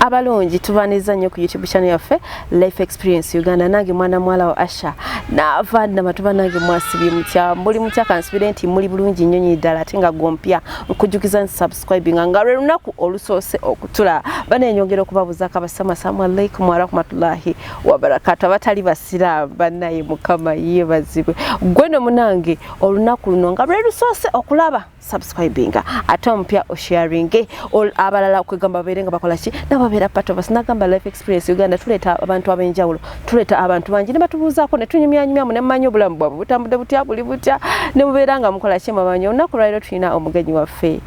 Abalungi, tubaniriza nnyo ku YouTube channel yaffe Life Experience Uganda. Nange mwana muwala wa Asha naava namatuba. Nange mwasibye mutya? Muli mutya? Kansubire nti muli bulungi nnyo nyini ddala. Ate nga gwompya, nkujukiza nti subscribinga nga lwe lunaku olusoose okutula. Banenyongera okubabuzaako abasama, assalamu alaikum warahmatullahi wabarakatu. Abatali basiraamu bannaye, Mukama yeebazibwe. Gwe no munange, olunaku luno nga lwe lusoose okulaba, subscribinga, ate omupya osharinge abalala okwegamba babeere nga bakola ki, nabo babeera part of us. Nagamba Life Experience Uganda tuleeta abantu ab'enjawulo, tuleeta abantu bangi ne batubuuzaako ne tunyumyanyumyamu ne mumanya obulamu bwabwe butambudde butya, buli butya, ne mubeera nga mukola ki, mubamanyi. Olunaku lwaliro tulina omugenyi waffe,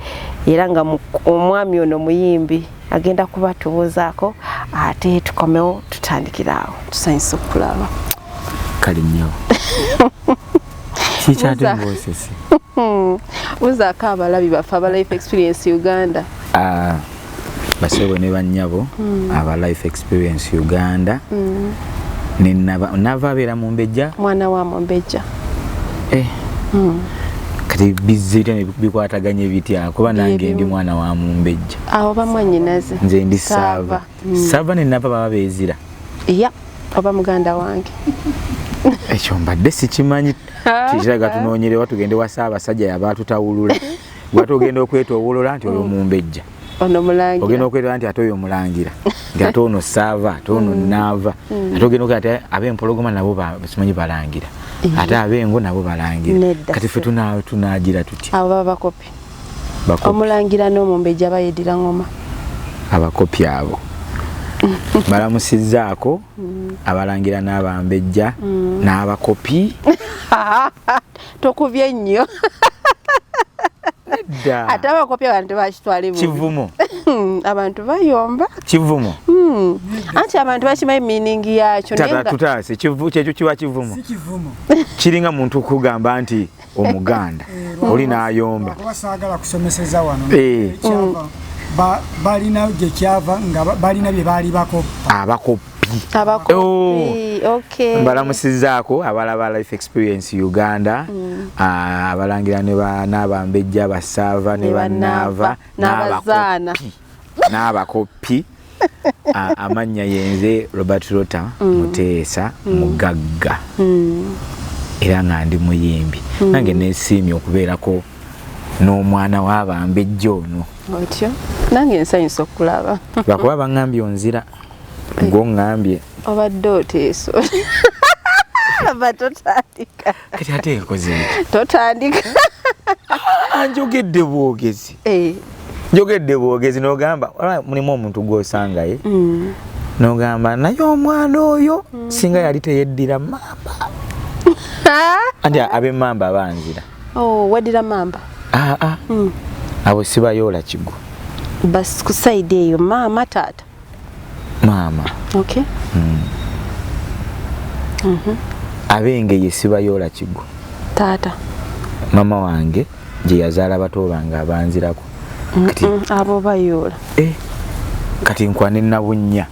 era nga omwami ono muyimbi, agenda kuba tubuuzaako ate tukomewo tutandikira awo. Tusanyusa okukulaba. Kale nnyo, kikyate ng'osese. Buzaako abalabi baffe aba Life Experience Uganda. Ah, basebo ne bannyabo aba Life Experience Uganda, ne nava abeera mu Mbejja. Mwana wa Mumbejja. Eh. Kati bizze bitya ne bikwataganye bitya? Kuba nange ndi mwana wa Mumbejja. Awo bamwanyinaze. Nze ndi Saava. Saava ne Nava baba beezira. Ya, oba muganda wange. Ekyo mbadde sikimanyi. Kiraga tunoonyerewa tugende wa Ssaabasajja yaba atutawulula. Gwate ogenda okwetoowolola nti oyo Mumbejja, ono mulangira. Ogenda okwetola nti ate oyo Mulangira, nti ate ono Saava, ate ono Naava, ate ogenda okweta ate ab'Empologoma nabo simanyi balangira, ate ab'Engo nabo balangira. Nedda. Kati ffe tunaagira tutya? Abo baba bakopi. Bakopi. Omulangira n'omumbejja bayedira ngoma. Abakopi abo balamusizzaako, abalangira n'abambejja n'abakopi. Tokubye nnyo. Nedda. Ate abakopi abantu bakitwale bubi. Kivumo. Abantu bayomba. Kivumo. Anti abantu bakimanyi meaning yakyo, naye tata nga tutaase kyekyo kiba kivumo. Si kivumo. Kiringa muntu kugamba nti Omuganda oli n'ayomba. Kuba saagala kusomeseza wano. Eh. Kyava balina gye kyava nga balina bye baali bakoppa. Abakopi. Abakopi. Oh. Okay. Mbalamusizzaako abalaba Life Experience Uganda, ah, abalangira ne n'abambejja, basaava ne ne bannaava. Bannaava, n'abazaana. N'abakopi. Ah, amannya yenze Robert Rota Muteesa Mugagga, era nga ndi muyimbi. Nange nesiimye okubeerako n'omwana w'abambejja ono. Otyo, nange nsanyusa okulaba. Lwakuba baŋŋambye onzira, gwoŋŋambye. Obadde oteeso laba, totandika. Kati ate nkoze nti? Totandika. Njogedde bwogezi. Eh, Njogedde bwogezi n'ogamba mulimu omuntu gw'osangaye n'ogamba naye omwana oyo singa yali teyeddira mamba, anti ab'emmamba banzira. Oh, waddira mamba? Aa, ah. Abo sibayoola kigo. Bas, ku side eyo maama, taata? Maama. Okay. Ab'engeye sibayoola kigo. Taata? Mama wange gye yazaala bato bange abanzirako kati. Abo bayoola. Eh, kati nkwane Nabunnya?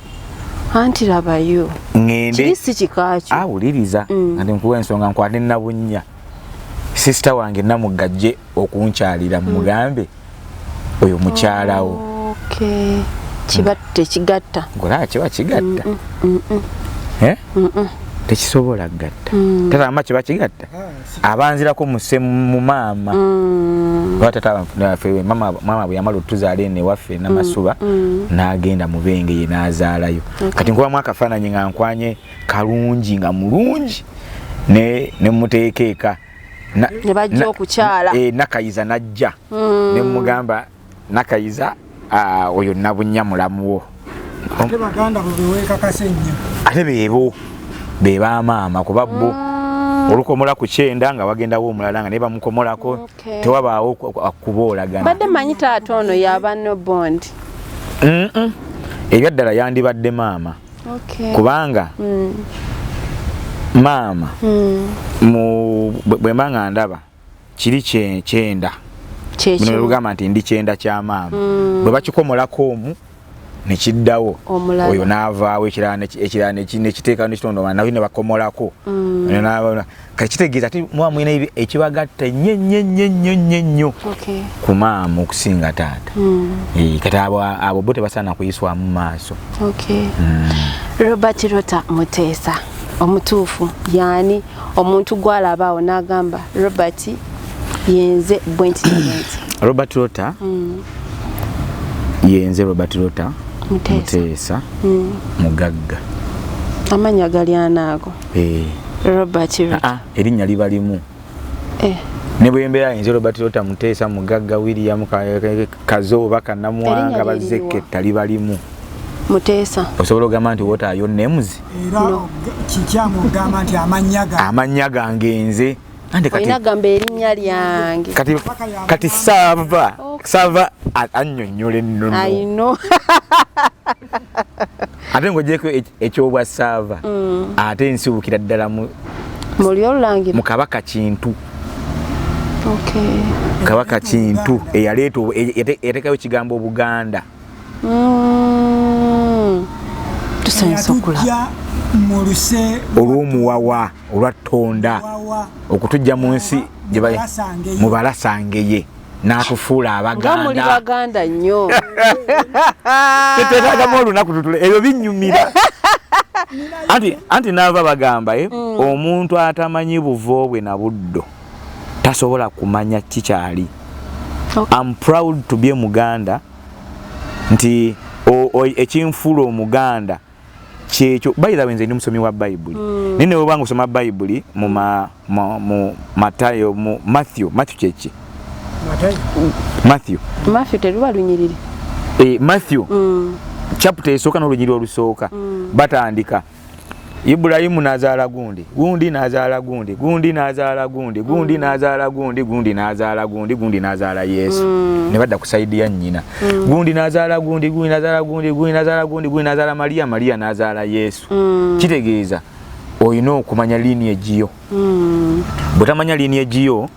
Anti labayo. Ŋŋende. Kiri si kikaakyo. Awuliriza, kati nkuwa ensonga. Nkwate Nabunnya, sister wange Namugajje okunkyalira, mugambe oyo mukyalawo. Okay, kiba tekigatta. Ngolaba kiba kigatta. Eh? Tekisobola gatta, tatama kiba kigatta. Abanzirako muse mu maama, oba tata waffe, mama bwe yamala otuzaala eno ewaffe Namasuba, n'agenda mu Bengeye n'azaalayo. Kati nkubamu akafaananyi nga nkwanye kalungi nga mulungi ne muteeka eka. Ne bajja okukyala. Eh, Nakayiza najja ne mugamba, "Nakayiza, ah, oyo Nabunnya mulamuwo." Ate baganda bo beweekakasa ennyo. Ate beebo be bamaama, kuba bo olukomola ku kyenda nga wagendawo omulala nga naye bamukomolako. Tewabaawo kuboolagana. Badde manyi taata ono yaba no bond. Ebyaddala yandibadde maama, kubanga maama bwe mba nga ndaba kiri kyenda. Kyekyo. Bino lugamba nti ndi kyenda kya maama, bwe bakikomolako omu Nekiddawo, oyo n'avaawo, ekirala nekiteeka nekitondoma, nayo ne bakomolako. Kati kitegeeza ate muba mulina ekibagatta nnyo nnyo nnyo nnyo nnyo nnyo ku maama okusinga taata. Kati abo bo tebasaana kuyiswamu maaso. Robert Rota Muteesa omutuufu yaani omuntu gwalaba awo n'agamba Robert yenze bwenti bwenti? Robert Rota yenze Robert Rota Muteesa, mugagga. Amannya gali anaago? Robert Rota. Erinnya liba limu. Ne bwe mbeera nze Robert Rota Muteesa mugagga William Kazooba Kanamwanga Bazeketta, liba limu. Muteesa. Osobola ogamba nti what are your names? Era kikyamu ogamba nti amannya ga Amannya gange nze. Olina gamba erinnya lyange. Kati saava saava annyonnyola ennono. I know. Ate ng'ogyeko ekyobwa saava, ate nsiwukira ddala mu muli olulangira mu Kabaka Kintu. Kabaka Kintu eyaleeta yateekayo ekigambo Obuganda. Tusanyusa okulaba. Mu luse olw'omuwawa olwa Ttonda okutujja mu nsi mu Balasangeye n'atufuula Abaganda. Muli Baganda nnyo. Tetwetaagamu olunaku tutule ebyo binyumira. Anti naava bagamba omuntu atamanyi buvo bwe na buddo tasobola kumanya kikyali. I'm proud to be a Muganda, nti ekinfuula Omuganda kyekyo. By the way, nze ndi musomi wa Bayibuli, naye ne bw'oba nga osoma Bayibuli mu Matayo, mu Matthew, Matthew kyeki? Matthew. Matthew teruba lunyiriri? Matthew chapter esooka n'olunyiriri olusooka, batandika Ibulayimu n'azaala gundi, gundi n'azaala gundi, gundi n'azaala gundi, gundi n'azaala gundi, gundi n'azaala gundi, gundi n'azaala Yesu. Ne badda ku side ya nnyina, gundi n'azaala gundi, gundi n'azaala gundi, gundi n'azaala gundi, gundi n'azaala Mariya, Mariya n'azaala Yesu. Kitegeeza olina okumanya lineage yo. Bw'otamanya lineage yo,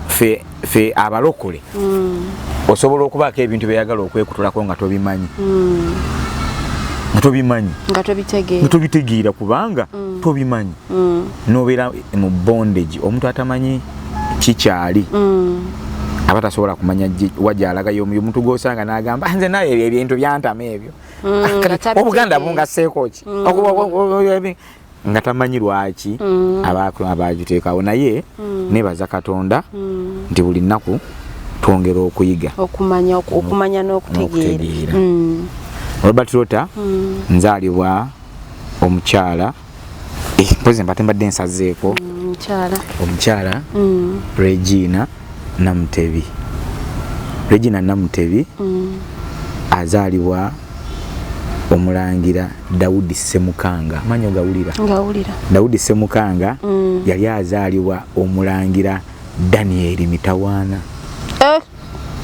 fe abalokole osobola okubaako ebintu byeyagala okwekutulako nga tobimanyi, nga tobimanyi, nga tobitegeera, nga tobitegeera, kubanga tobimanyi, nobeera mu bondage. Omuntu atamanyi kikyali aba tasobola kumanya wa gyalagayo. Omuntu gwosanga n'agamba, "Ah, nze naye ebyo ebintu byantama ebyo." Ah, nga kati tabitegeera. Obuganda bungaseeko ki? Nga tamanyi lwaki abagiteekawo. Naye nebaza Katonda nti buli nnaku twongera okuyiga. Okumanya n'okutegeera. N'okutegeera. Robert Rota, nzaalibwa omukyala, mpozi mbate mbadde nsazeeko. Mukyala. Omukyala Regina Namutebi. Regina Namutebi azaalibwa omulangira Dawudi Semukanga. Amannya ogawulira? Ngawulira. Dawudi Semukanga yali azaalibwa omulangira Danieri Mitawaana. Eh,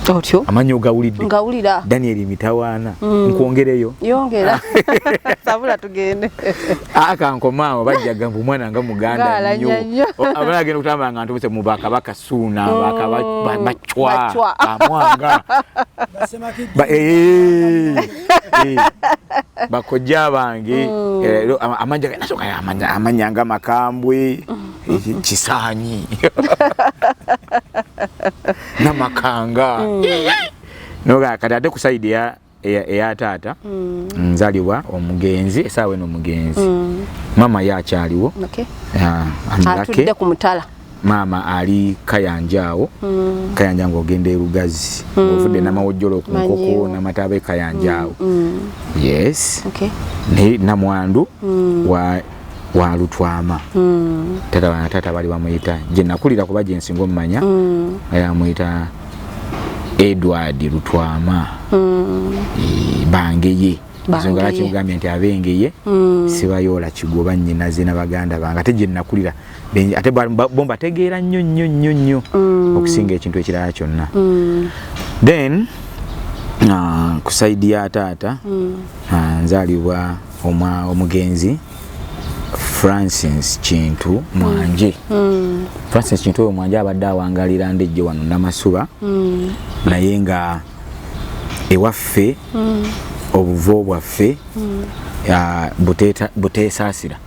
otyo. Amannya ogawulidde? Ngawulira. Danieri Mitawaana. Nkwongereyo? Yongera, sabula tugende. Akankomaawo bajja gamba omwana nga muganda Ngaalanya nnyo. nnyo. Abala agenda okutamba nga ntubuse mu bakabaka Suuna, Bacwa, Bacwa. Bamwanga, bakojja bange. Amanya nasooka amanya nga Makambwe, Kisaanyi, Namakanga. Noga kati ate ku side eya taata, nzalibwa omugenzi, esaawa eno omugenzi maama ye akyaliwo. Amulake. Atudde ku mutala. Maama ali Kayanja awo. Kayanja ng'ogenda erugazi, ng'ovudde Namawojjolo ku Nkoko. Manyiwo. Namataaba e Kayanja awo, yes. Okay. Naye namwandu wa Lutwama. Tata bali bamuyita, gye nakulira kuba gye nsinga omumanya, amuyita Edward Lutwama. Bangeye. Ensonga lwaki Bangeye. nkugambye nti abengeye sibayoola kigoba nnyinaze na baganda bange, ate gye nakulira ate bo mbategeera nnyo nnyo nnyo nnyo okusinga ekintu ekirala kyonna. Then ku side ya taata, nzaalibwa omugenzi Francis Kintu Mwanje. Francis Kintu oyo Mwanje abadde awangalira Ndejje wano Namasuba, naye nga ewaffe. Obuvo bwaffe Buteesaasira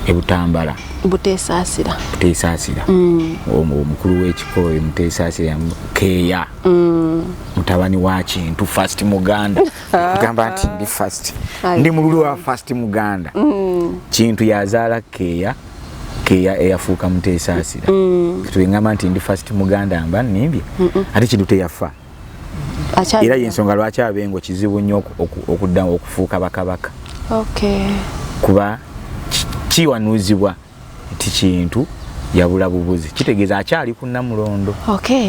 ebutambala. Buteesaasira. Buteesaasira. Omukulu w'ekika oyo Muteesaasira Keeya, mutabani wa Kintu, first Muganda. Kugamba nti ndi first, ndi mululu wa first Muganda. Kintu yazaala Keeya, Keeya eyafuuka Muteesaasira. Tubengamba nti ndi first Muganda, mba nnimbye? Ate Kintu teyafa. Era yensonga lwaki Abengo kizibu nnyo okudda okufuuka bakabaka, kuba kiwanuuzibwa nti Kintu yabula bubuzi, kitegeeza akyali ku Namulondo.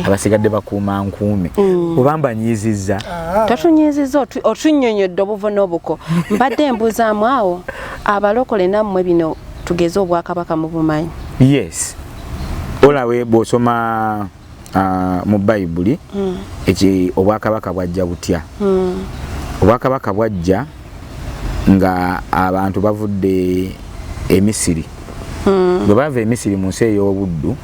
Abasigadde bakuuma nkuume. Oba mbanyiizizza? Totunyiizizza, otunnyonnyodde obuvo n'obuko. Mbadde mbuuzaamu awo, abalokole nammwe bino tugeze obwakabaka mu bumanyi? Yes, olawe bw'osoma mu Bayibuli, eki obwakabaka bwajja butya? Obwakabaka bwajja nga abantu bavudde Emisiri. Bwe bava Emisiri mu nsi ey'obuddu,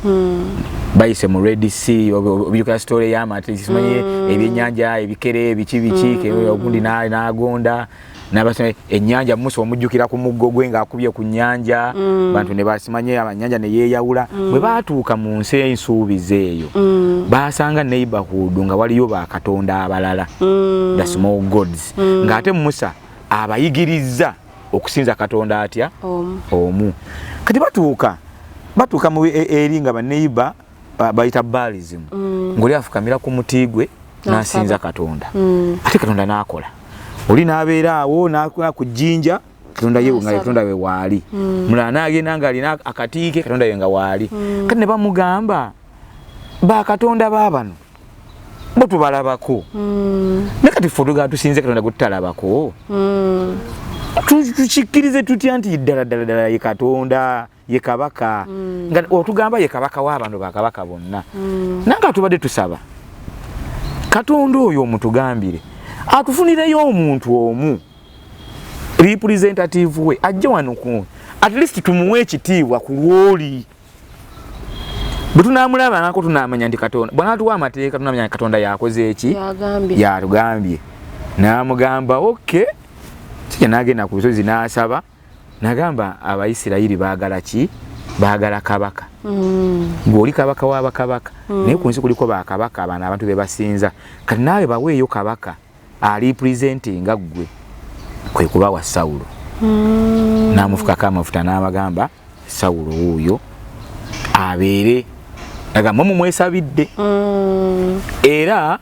bayise mu Red Sea, obyuka story y'amata, simanyi ebyennyanja, ebikere, biki biki, ogundi n'agonda n'abasoma ennyanja. Musa omujjukira ku muggo gwe ng'akubye ku nnyanja, bantu ne basimanye abanyanja ne yeeyawula. Bwe baatuuka mu nsi ensuubize eyo, baasanga neighborhood nga waliyo bakatonda abalala, the small gods, ng'ate Musa abayigirizza okusinza Katonda atya? Omu. Kati batuuka mu eri nga baneighbor bayita Baalism, ng'oli afukamira ku muti gwe n'asinza Katonda, ate Katonda n'akola oli n'abeera awo n'akola ku jjinja, Katonda ye nga Katonda we waali. Mulala n'agenda ng'alina akatiike, Katonda ye nga waali. Kati ne bamugamba, bakatonda baabano bo tubalabako, naye kati ffe otugamba tusinze Katonda gwe tutalabako, tukikkirize tutya nti ddala ddala ddala ye Katonda, ye kabaka, nga otugamba ye kabaka w'abantu bakabaka bonna? Nange tubadde tusaba Katonda oyo omutugambire atufunireyo omuntu omu representative we ajje wano ku at least tumuwe ekitiibwa ku lwoli. Bwe tunamulabangako tunamanya nti Katonda bw'anaatuwa amateeka, tunamanya nti Katonda yakoze eki. Yagambye. Yatugambye. N'amugamba okay, kijja. N'agenda ku lusozi n'asaba, n'agamba Abayisirayiri baagala ki? Baagala kabaka. Ng'oli kabaka w'abakabaka, naye ku nsi kuliko bakabaka abano abantu be basinza. Kati naawe baweeyo kabaka alipresentinga ggwe. Kwe kubawa Sawulo, n'amufukako amafuta, n'abagamba Sawulo wuuyo abeere, agamba mumwesabidde. Era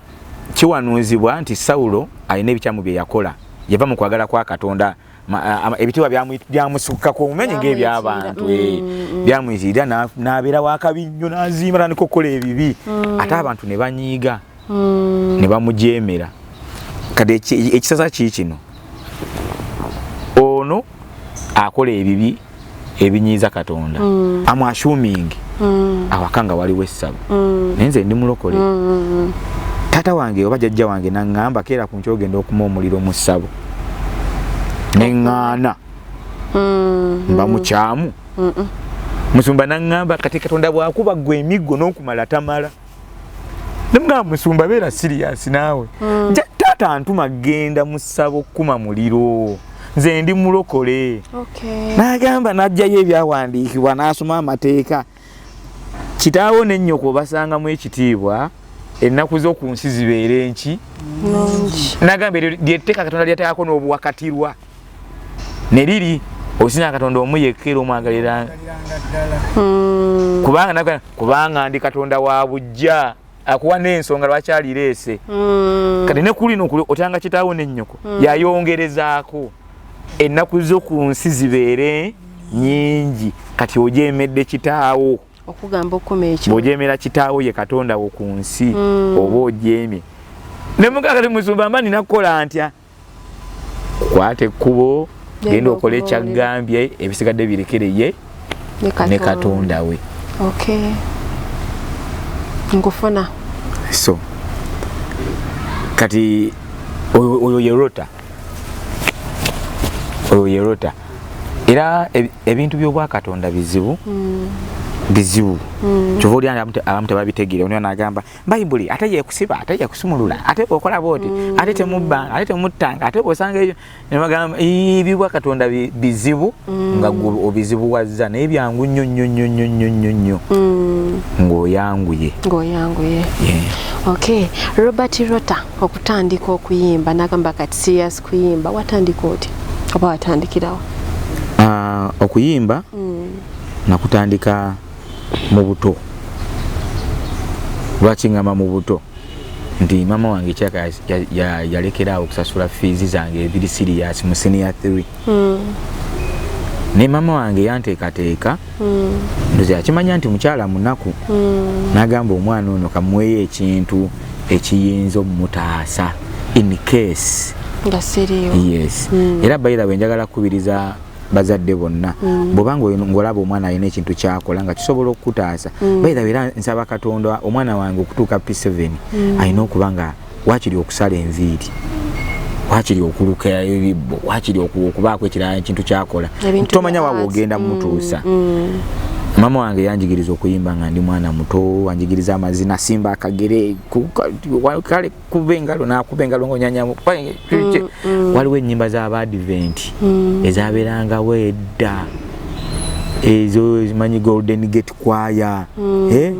kiwanuuzibwa nti Sawulo alina ebikyamu bye yakola, yava mu kwagala kwa Katonda. Ebitiibwa byamusukkako omumenye ng'ebyabantu, byamuyitirira, n'abeera wakabi nnyo, n'azimba, tandika okukola ebibi, ate abantu ne banyiiga ne bamujeemera. Kati ekisasa kii kino, ono akola ebibi ebinyiiza Katonda. Am assuming awaka nga waliwo essabo, naye nze ndi mulokole. Taata wange oba jjajja wange naŋŋamba, keera ku nkya ogenda okuma omuliro mu ssabo, neŋŋaana. Mba mukyamu? Musumba naŋŋamba, kati Katonda bwakuba gwe emiggo n'okumala tamala. Nemugamba, musumba, beera serious naawe. Taata ntuma genda mu ssabo kukuma muliro, nze ndi mulokole. N'agamba, n'ajjayo ebyawandiikibwa, n'asoma amateeka, kitaawo nennyoko obasangamu ekitiibwa, ennaku z'oku nsi zibeere nki? Nungi. Nagamba eryo lyetteeka Katonda lyateekako n'obuwakatirwa ne liri osinza Katonda omu yekka era omwagalira Galiranga ddala. Kubanga kubanga ndi Katonda wa bujja, akuwa n'ensonga lwaki alireese. Kati ne kulino otanga kitaawo nennyoko, yayongerezaako ennaku zo ku nsi zibeere nyingi. Kati ojeemedde kitaawo. Okugamba okukuma ekyo. Bw'ojeemera kitaawo ye Katonda wo ku nsi, oba ojeemye. Nemugaa kati, musumba, mba nina kukola ntya? Kwata ekkubo, genda okole okuma omuliro. Kyaggambye ebisigadde birekere ye ne Katonda we. Okay, nkufuna. So kati oyo ye rota, oyo ye rota. Era ebintu by'obwakatonda bizibu. Bizibu. Kyova oli abamu tebabitegeera. Ono n'agamba Bayibuli ate yekusiba, ate yekusumulula, ate bw'okola bw'oti, ate temubbanga, ate temuttanga, ate bw'osanga ebyo, ne bagamba ebibwa Katonda bizibu, nga gwe obizibuwazza, naye byangu nnyo nnyo nnyo nnyo nnyo nnyo nnyo ng'oyanguye. Ng'oyanguye. Yeah. Okay, Robert Rota okutandika okuyimba n'agamba kati serious kuyimba, watandika oti oba watandikirawo? Ah, okuyimba nakutandika mu buto. Lwaki ngamba mu buto? Nti mama wange kyaka yalekeraawo okusasula fees zange ebiri serious mu senior 3, ne mama wange yanteekateeka, ndozi akimanya nti mukyala munaku, n'agamba omwana ono kamuweeyo ekintu ekiyinza omutaasa in case nga siriyo. Yes. Era bayira bwe njagala kukubiriza bazadde bonna, bw'obanga ng'olaba omwana alina ekintu kyakola nga kisobola okukutaasa, bayira era nsaba Katonda omwana wange okutuuka P7 alina okuba nga wakiri okusala enviiri, wakiri okuluka ebibbo, wakiri okubaako ekirala ekintu kyakola. Ebintu tomanya bya wawe arts. Ogenda mutuusa. Mama wange yanjigiriza okuyimba nga ndi mwana muto, anjigiriza amazina, simba akagere kale kuba engalo, nakuba engalo ngaonyanyamu. Waliwo ennyimba z'Abadvent ezabeerangawo edda ezo, zimanyi Golden Gate Choir. Eh?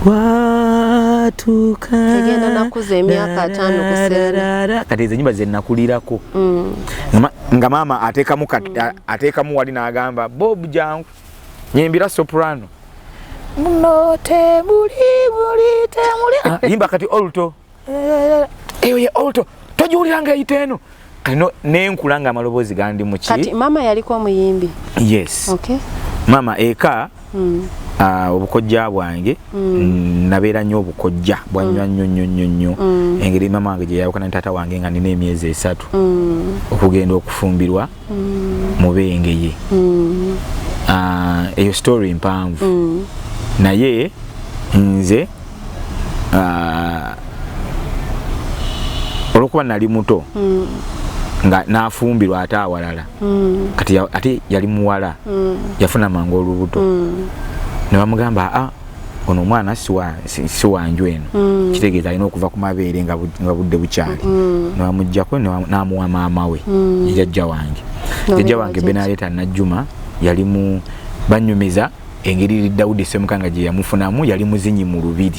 Watuka Egenda nakuza emyaka 50 ku Serena. Kati ezo enyimba zenakulirako, nga maama ateekamu ateekamu wali n'agamba, "Bob, jangu nyimbira soprano muno, temuli muli temuli." Ah, yimba kati alto, eyo ye alto togiwulira nga eyita eno. Kati nenkula nga amaloboozi gandi muki. Kati mama yaliko omuyimbi? Yes. Okay. Maama eka, obukojja bwange, nabeera nnyo obukojja bwanywa nnyo nnyo nnyo nnyo. Engeri mama wange gye yawukana ne taata wange nga nina emyezi 3, okugenda okufumbirwa mubengeye. Eyo story mpanvu, naye nze olwokuba nali muto nga nafumbirwa ate awalala, kati ate yali muwala, yafuna mangu olubuto, ne bamugamba, "Aa, ono omwana si wanju eno, kitegeeza alina okuva ku mabeere nga budde bukyali." Ne bamugjako n'amuwa maama we, jjajja wange. Jjajja wange jjajja. Benaleta Najjuma yali mu banyumiza engeri Dawudi Semukanga gye yamufunamu, yali muzinyi mu lubiri.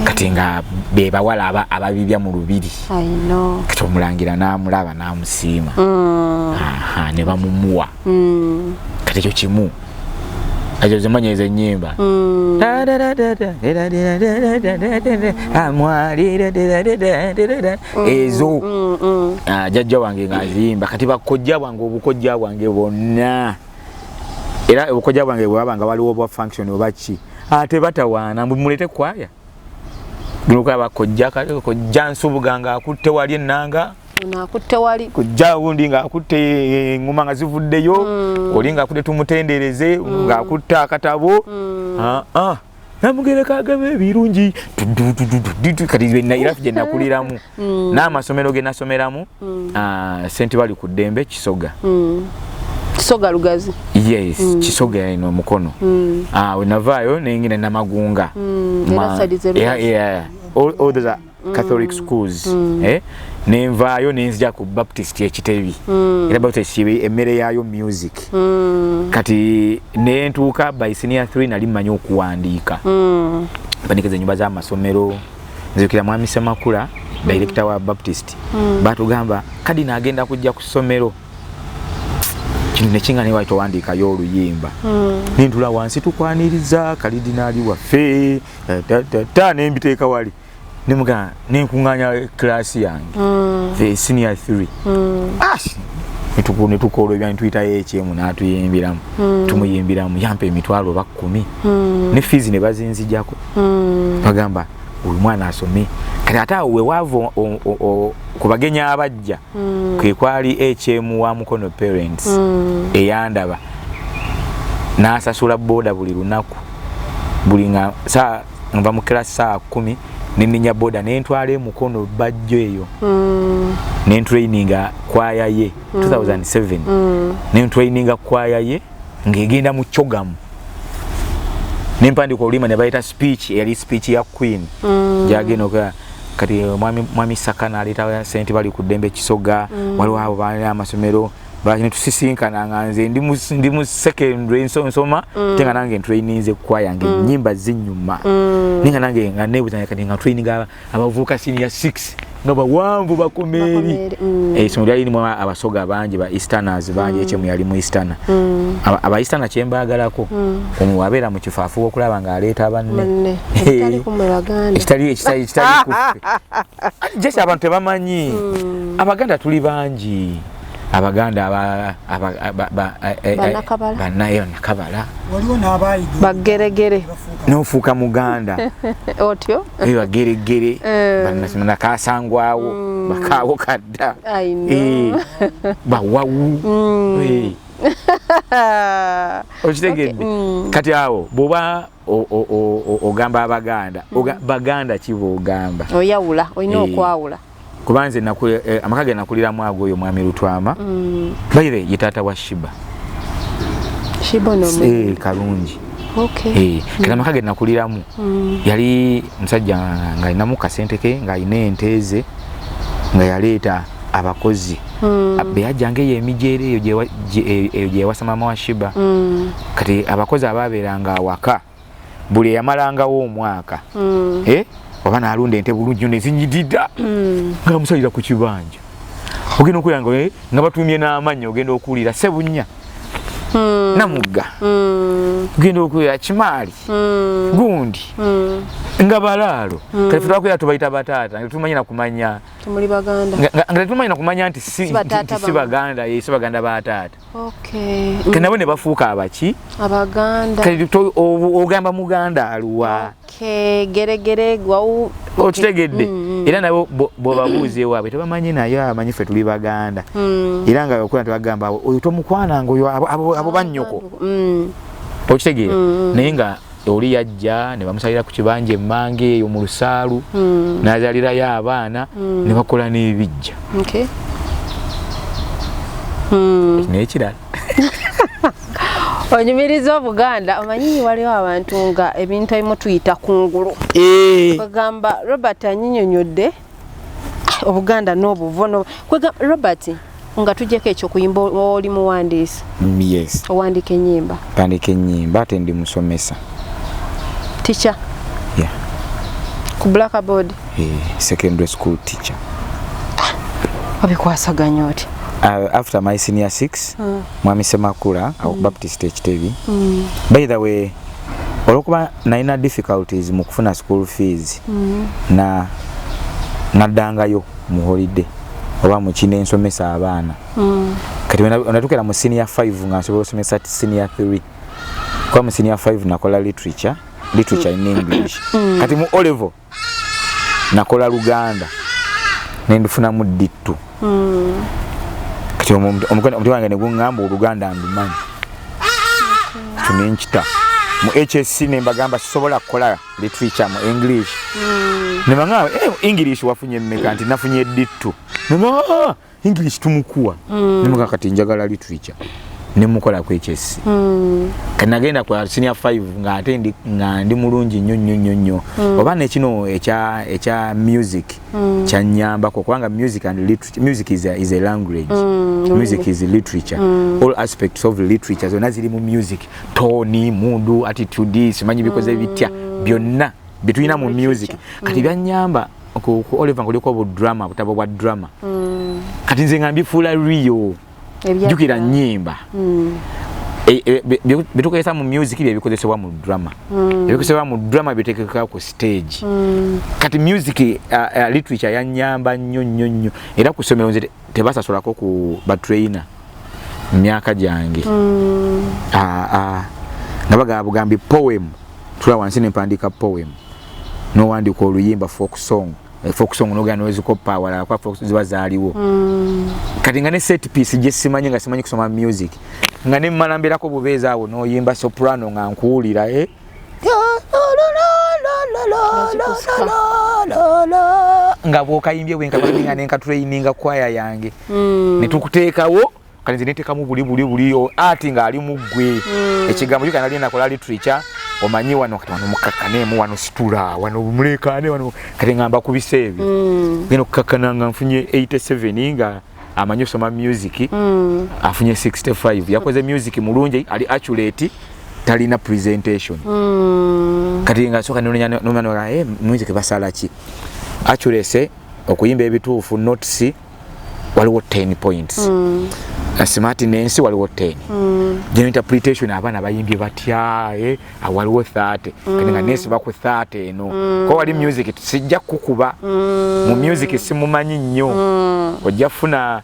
Kati nga be bawala ababibya mu lubiri. I know. Kati omulangira n'amulaba n'amusiima. Aha, ne bamumuwa. Kati ekyo kimu, ekyo zimanyi ezo ennyimba. Amwali ezo. Ah, jjajja wange ng'aziyimba. Kati bakojja bwange, obukojja bwange bwonna, era obukojja bwange bwe bwaba nga waliwo obwa function oba ki, ate batawaana mbu mulete kwaya gunokulaba kojja kojja Nsubuga ng'akutte wali ennanga. Ono akutte wali. Kojja wundi ng'akutte eŋŋoma nga zivuddeyo, oli ng'akutte tumutendereze, ng'akutte akatabo. Ah, ah. Namugereka agaba ebirungi. Kati era gye nakuliramu n'amasomero ge nasomeramu, St Bali ku Ddembe, Kisoga. Kisoga Lugazi. Yes, Kisoga eno Mukono. Ah, we navaayo nengenda Namagunga. Era side z'e Yeah, Lugazi. yeah. All those are Catholic schools. Eh? Nenvaayo nenzija ku Baptist Ekitebi. Era Baptist emmere yaayo music. Kati nentuuka by senior 3 nali mmanyi okuwandiika. Mpandiika ennyimba z'amasomero. Nzijukira Mwami Semakula, director wa Baptist. Batugamba kadi naagenda kujja ku ssomero. Kino nekinga naye wali towandiikayo oluyimba. Nentula wansi, tukwaniriza kalidinaali waffe, ta, ta, ta, nembiteeka wali. Nemugamba nenkuŋŋaanya class yange. The senior 3. Ah! Netukola ebya netuyitayo ekyemu n'atuyimbiramu. Tumuyimbiramu yampa emitwalo oba 10. Ne fees ne bazinzijako. Bagamba oyu mwana asome. Kati ate awo wewaava ku bagenyi abajja, kwe kwali HM wa Mukono Parents eyandaba n'asasula boda buli lunaku, buli nga saa nva mu class saa 10 neninya boda nentwala emukono bajjo eyo, nentraininga kwaya ye 2007, nentraininga kwaya ye ng'egenda mu CHOGM. Nempandika oluyimba ne bayita speech, eyali speech ya Queen gyagenda okukola. Kati mwami Saka n'aleeta sente, bali ku ddembe Kisoga, waliwo abo balina amasomero netusisinkana nga nze ndi mu secondary nsoma, ate nga nange ntraininze kwaya nga ennyimba zinyuma, naye nga nange nga neebuuza kati nga traininga abavubuka senior 6 nga bawanvu bakomeeri. Bakomeeri. Essomero lyali limu Abasoga bangi, ba Easterners bangi, ekyemu yali mu Easterner. Aba Easterner kyembaagalako, omu abeera mu kifo afuba okulaba ng'aleeta banne. Banne. Ekitali ku mmwe Baganda. Ekitali kuffe. Jesi abantu tebamanyi Abaganda tuli bangi, Abaganda Bannakabala. Bannakabala. Waliwo n'abayiga Bageregere. Nofuuka Muganda. Otyo. Bageregere nakasangwawo bakaawo kadda. I know. Bawawu. Okitegedde? Kati awo bw'oba ogamba Abaganda, Baganda ki bw'ogamba? Oyawula, olina okwawula. Kuba nze amaka ge nakuliramu ago oyo Mwami Lutwama bayire ye taata wa Shiba. Shiba no. Kalungi. Okay. Kati amaka ge nakuliramu yali musajja ng'alinamu kasente ke, ng'alina ente ze, nga yaleeta abakozi be yajjanga eyo emijeera eyo eyo gye yawasa maama wa Shiba. Kati abakozi abaabeeranga awaka, buli eyamalangawo omwaka, oba n'alunda ente bulungi nnyo nezinyirira, nga musalira ku kibanja. Ogenda okuwulira nga nga batumye n'amannya, ogenda okuwulira Sebunya, Namugga, ogenda okuwulira Kimaali, gundi, nga balaalo. Kati fe twakwera tubayita bataata, nga tetumanyi nakumanya Tumuli Baganda. Nga tetumanyi nakumanya nti si Si bataata nti si bammwe. Baganda, si Baganda bataata. Kati nabo ne bafuuka abaki? Abaganda. Kati ogamba Muganda aluwa? Okay, geregere gwawu. Okitegedde? Era nabo bw'obabuuza ewaabwe tebamanyi, naye amanyi ffe tuli Baganda. Era nga okula tebagamba oyo tomukwananga oyo, abo bannyoko. Okitegeera? Naye nga oli yajja ne bamusalira ku kibanja emmanga eyo mu lusaalu, n'azaalirayo abaana ne bakola n'ebijja. Naye kirala. Onyumiriza Obuganda. Omanyi waliwo abantu nga ebintu ebimu tuyita kungulu. Kwegamba Robert anyinyonyodde Obuganda n'obuvo kwegamba Robert, nga tujjeko ekyokuyimba, oli muwandiisi? Yes. Owandiika ennyimba? Mpandiika ennyimba, ate ndi musomesa. Teacher? Yeah. Ku blackboard? Secondary school teacher. Obikwasaganya oti? After my senior six, Mwami Semakula mm. Baptist Ekitebi, by the way, olwokuba nalina difficulties mu kufuna school fees, na naddangayo mu holiday oba mu kino ensomesa abaana. Kati natuukira mu senior 5 nga nsobola osomesa senior 3, kuba mu senior 5 nakola literature in English. Kati mu O level nakola Luganda nendufunamu D2. Kati omutima wange neguŋŋamba Oluganda ndumanyi kati nenkita mu HSC, nembagamba sisobola kukola literature mu English. Nebagamba, "Eh, English wafunye mmeka?" Nti nafunye D2. Neba, "Ah, English tumukuwa." Nemuga kati njagala literature, nemukola ku HSC. Kati nagenda ku senior 5 nga ate nga ndi mulungi nnyo nnyo nnyo nnyo. Oba nekino ekya music kyanyambako, kubanga music and literature, music is a language, music is literature, all aspects of literature zonna ziri mu music: tone, mood, attitude, simanyi bikoze bitya, byonna byetulina mu music. Kati byanyamba ku O level kuliko obudrama, butabo bwa drama. Kati nze nga mbifuula real. Jjukira nyimba. Byetukozesa mu music bye bikozesebwa mu drama, ebikozesebwa mu drama biteekeka ku stage. Kati music, literature yanyamba nnyo nnyo nnyo. Era ku ssomero nze tebasasulako ku batrainer mu myaka gyange. Ah, ah, nga bagamba bugambi poem, tula wansi nempandiika poem, nowandika oluyimba, folk song. Folk song nogenda nozikopa awalala, kuba folk ziba zaaliwo. Kati nga ne set piece gye simanyi, nga simanyi kusoma music, nga nemmala mbeerako bubeezi awo noyimba soprano nga nkuwulira, eh? Nga bwokayimbye bwenkabainga nenkatraininga kwaya yange netukuteekawo. Kati nze neteekamu buli ati ng'ali mu ggwe ekigambo kyo. Nali nakola literature. Omanyi wano kati wano mukakkaneemu, wano situla, wano mulekaane, wano kati ngamba kubisa ebyo. Genda okukakkana nga nfunye 87, nga amanyi osoma music afunye 65. Yakoze music mulungi, ali accurate, talina presentation. Kati nga soka nonya music basala ki? Accuracy, okuyimba ebituufu, notes waliwo 10 points, smartness waliwo 10, general interpretation, abaana bayimbye batya, waliwo 30. Kati nga nesiba ku 30 eno, ko wali music sijja kukuba mu music, simumanyi nnyo, ojja funa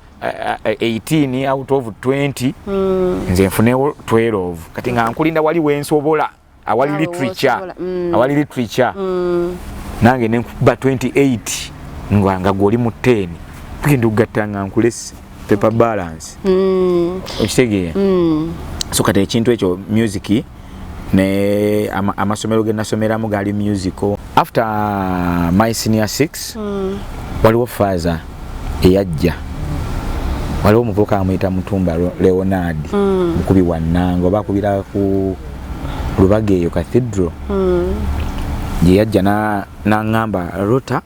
18 out of 20, nze nfunewo 12. Kati nga nkulinda wali wensobola awali Awo literature, wosobola. Awali literature nange nenkuba 28, nga gwoli mu 10, tugenda okugatta nga nkulese paper balance. Okitegeera? So kati ekintu ekyo music ne amasomero ge nasomeramu gaali musical. After my senior 6, waliwo faaza eyajja, waliwo omuvubuka amuyita Mutumba Leonard, mukubi wa nnanga oba akubira ku Lubaga eyo cathedral, gye yajja n'aŋŋamba rota